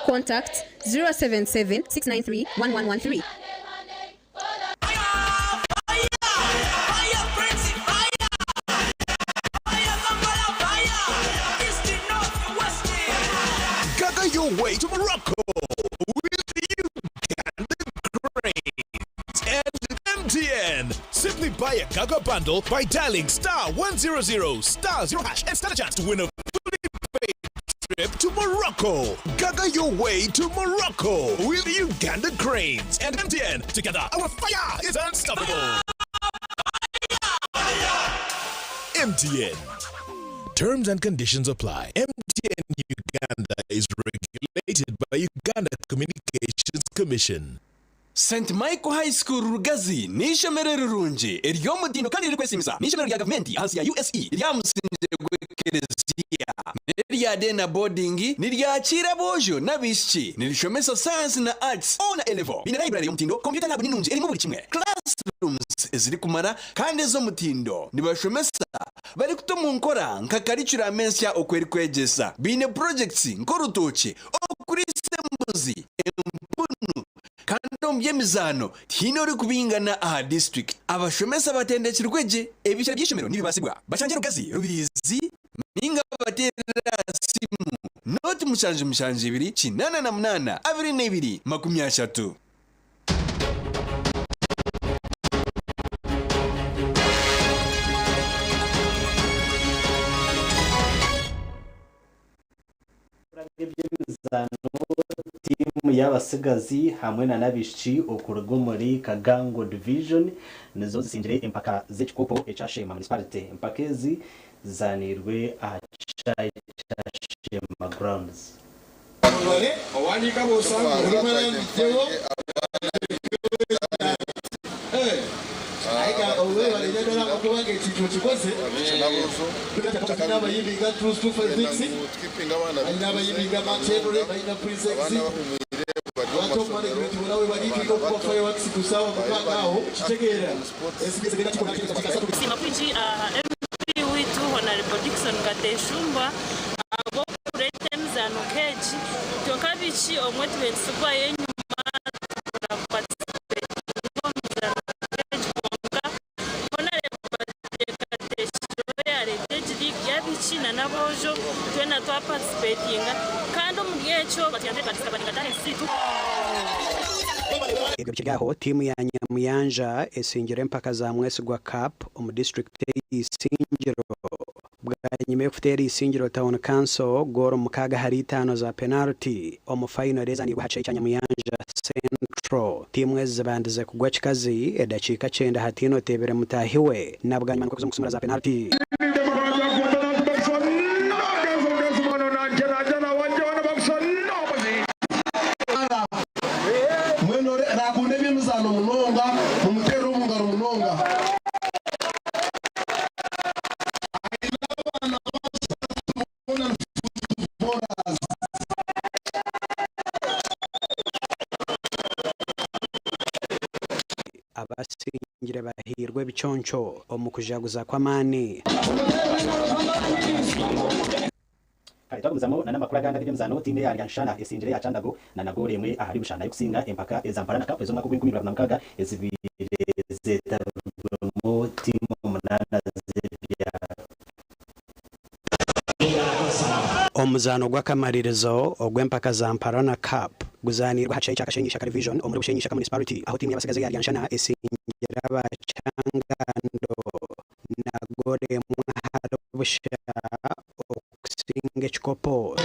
Speaker 5: Contact 077 693 1113.
Speaker 6: Gaga your way to Morocco with Uganda Cranes and MTN. Simply buy a Gaga bundle by dialing star 100 star 0 hash and stand a chance to win a fully paid trip to Morocco. Gaga your way to Morocco with Uganda Cranes and MTN. Together, our fire is unstoppable. MTN. Terms and conditions apply. MTN Uganda is regulated by Uganda Communications Commission.
Speaker 3: St Michael High School Rugazi n'eishomero rirungi ery'omutindo kandi ririkwesiimisa. N'eishomero rya gavumenti ahansi ya USE rya musingye gw'ekereziya. N'erya day na boarding, niryakiira aboojo n'abaishiki. Nirishomesa Science na Arts, O na A level. Riine library y'omutindo, computer lab ninungi erimu buri kimwe, classrooms ezirikumara kandi ez'omutindo. Nibashomesa barikuta omu nkora nka curriculum ensya oku erikwegyesa. Baine projects nk'orutookye, okuriisa embuzi, empunu kandi omu by'emizaano tihaine orikubingana aha disiturikiti. Abashomesa batendekirwe gye, ebishare by'eishomero nibibaasibwa. Bashangye Rugazi, Rubirizi ninga bateerere aha simu nooti 7 7 88 22 30.
Speaker 1: Eby'emizaano tiimu. Tiimu y'abatsigazi hamwe na n'abaishiki okuruga omuri Kagango Division nizo zisingire empaka z'ekikopo ekya Sheema Municipality. Empaka ezi zizaaniirwe aha kishaayi kya Sheema Grounds.
Speaker 11: Nsiima kwingi aha MP waitu Honarebo Dickson Kateshumbwa ahabw'okureeta emizaano nk'egi. Itwe nk'abaishiki obumwe tubaire nitutsigwayo enyima tubura kuparticipatinga omu mizaano nk'egi kwonka Honarebo ateekateekireho yaareeta egi liigi y'abaishiki n'aboojo twena twaparticipatinga kandi omuri ekyo batuyambire twadiscoveringa talents zaitu.
Speaker 7: Ebyo bikiri aho, tiimu ya Nyamuyanja esingire empaka za Mwesigwa Cup omu disiturikiti ey'Isingiro bwanyima y'okuteera Isingiro Town Council goolo 6-5 za penaliti omu fayino ereezaniirwe aha kishaayi kya Nyamuyanja Central. Tiimu ezi zibandize kugwa kikazi edakiika kyenda hataine oteebire mutaahi we na bwanyima nikwo kuza omu kusumura za penaliti.
Speaker 14: Mbwenu ori naakunda eby'emizaano munonga, mumuteerere omu ngaro munonga. Aine abaana bashatu boona ni footballers.
Speaker 7: Abasingire bahairwe ebiconco omu kujaguza kw'amaani.
Speaker 1: Kare twagumizamu na n'amakuru agandi ag'eby'emizaano, tiimu eya Ryanshana esingire eya Kyandago na na goolo emwe ahari busha nayo kusinga empaka eza Mparana Cup ez'omwaka ogw'enkumi ibiri na makumi na mukaaga ezibaire zetabirwemu tiimu omunaana z'ebyaro.
Speaker 7: Omuzaano gw'akamaririzo ogw'empaka za Mparana Cup guzaaniirwe aha kishaayi kya Kashenyi Ishaka Division omuri Bushenyi Ishaka Municipality ahu tiimu y'abatsigazi eya Ryanshana esingire aba Kyangando na goolo emwe ahari busha okusinga ekikopo.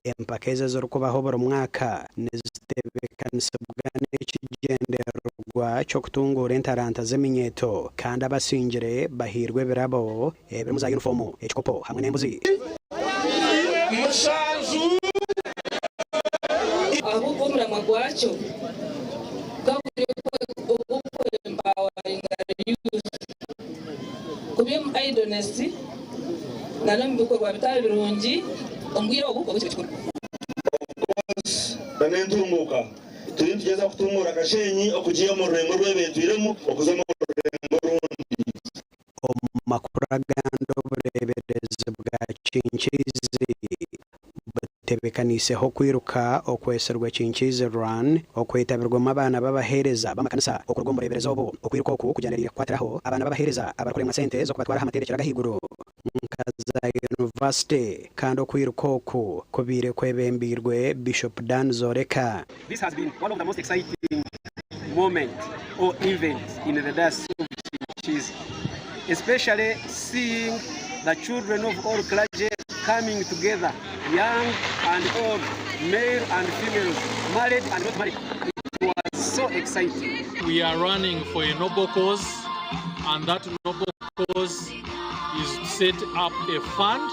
Speaker 7: Empaka ezi ezirikubaho buri mwaka nizitebeekanisibwa n'ekigyendererwa ky'okutunguura entaranta z'eminyeeto kandi abasingire bahairwe ebirabo ebirimu za yunifoomu, ekikopo hamwe n'embuzi.
Speaker 15: Mushanju.
Speaker 16: Ahabw'okuba omuramwa gwakyo gukaba guri ogw'okwempoweringa youth kuba omu idleness na n'omu bikorwa bitari birungi omu bwire obu obw'ekiro kikuru.
Speaker 17: N'entunguuka turiyo nitugyeza kutunguura Kashenyi okugiiha omu rurengo oru ebetwiremu okuza omu rurengo orundi.
Speaker 7: Omu makuru agandi obureeberezi bwa Kinkiizi butebekaniiseho okwiruka okwetsirwe Kinkiizi Run okwetabirwemu abaana b'abaheereza b'amakanisa okuruga omu bureeberezi obu. Okwiruka oku kugyendereire kukwatiraho abaana b'abaheereza abarikuremwa sente z'okubatwara aha matendekyero ag'ahaiguru nka za yunivasite kandi okwiruka oku kubaire kwebembeirwe Bishop Dan Zoreka.
Speaker 25: This has been one of the most exciting moment or event in the Diocese of Kinkiizi, especially seeing the children of all clergy coming together, young and old, male and females, married and not married. It was so exciting.
Speaker 26: We are running for a noble cause, and that noble cause is to set up a fund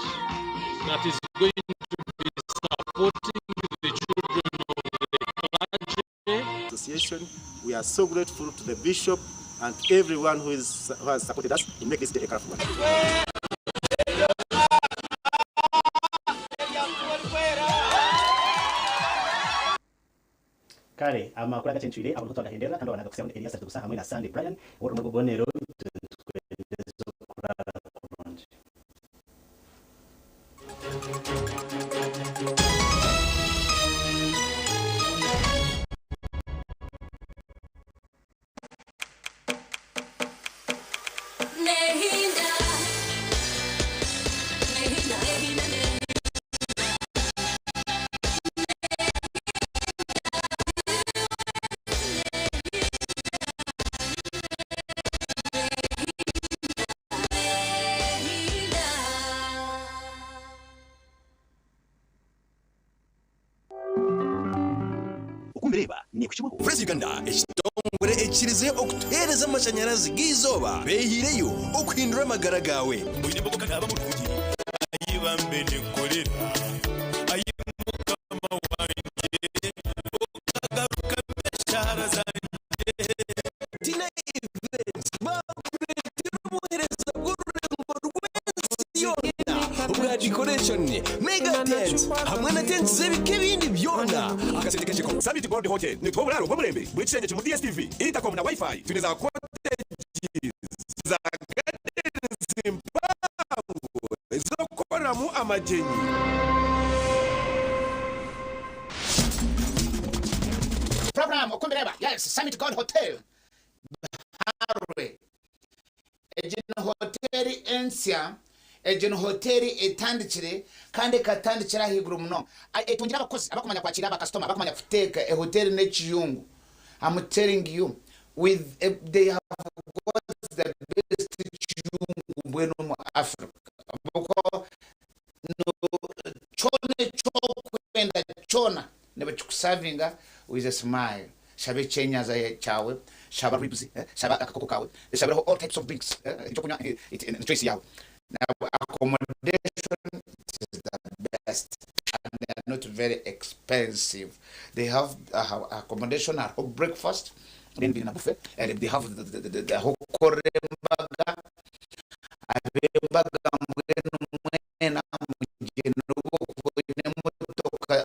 Speaker 26: that is going to be supporting the children of the clergy.
Speaker 28: Association. We are so grateful to the bishop and to everyone who has supported us to make this day a colorful one.
Speaker 1: Kare amakuru agacencwire aho niho twagahendera kandi wabanaga kusigaho Elias Tugusa hamwe na Sandy Brian omu bubonero twendeza kurara kurungi.
Speaker 29: Nehinda. Nehinda, nehinda, nehinda.
Speaker 2: Reeba neekuhikibwaho.
Speaker 3: Fresh Uganda ekitongore ekikirize okutuheereza amashanyarazi g'eizooba beehiireyo okuhindura amagara gaawe.
Speaker 6: Oine embogo kandi aba murungi. Ayi bambe ninkorera. Ayi Mukama wangye okagarukamu eshaara zangye.
Speaker 3: Tina Events baakureetera obuheereza bw'orurengo rw'ensi yoona obwa decoration, mega tents hamwe na tents z'ebika ebindi byona.
Speaker 2: Akasente k'ensheko. Summit Gold Hotel nituha oburaaro bw'omurembe, buri kishengye kirimu DSTV, intercom na Wi-Fi. Twine za cottages, za gardens mpango
Speaker 3: ez'okukoreramu amagyenyi.
Speaker 4: Program oku mbireba yes Summit Gold Hotel Biharwe egi ni hoteri ensya egi ni hoteri etandikire kandi ekatandikira ahaiguru munonga etungire abakozi abakumanya kwakira bakasitoma abakumanya kuteeka ehoteri n'ekiyungu I'm telling you with they have got the best kiyungu mbwenu omu Africa ahabw'okuba kyona eki orikwenda kyona nibakikusavinga with a smile. Shaba ekyenyanja kyawe, shaba ribs, shaba akakoko kawe, shabireho all types of drinks, ekyokunywa ni choice yawe. Accommodation it is the best and they are not very expensive. They have accommodation hariho breakfast then baine na buffet and they have ahu okukorera embaga, ab'embaga mbwenu.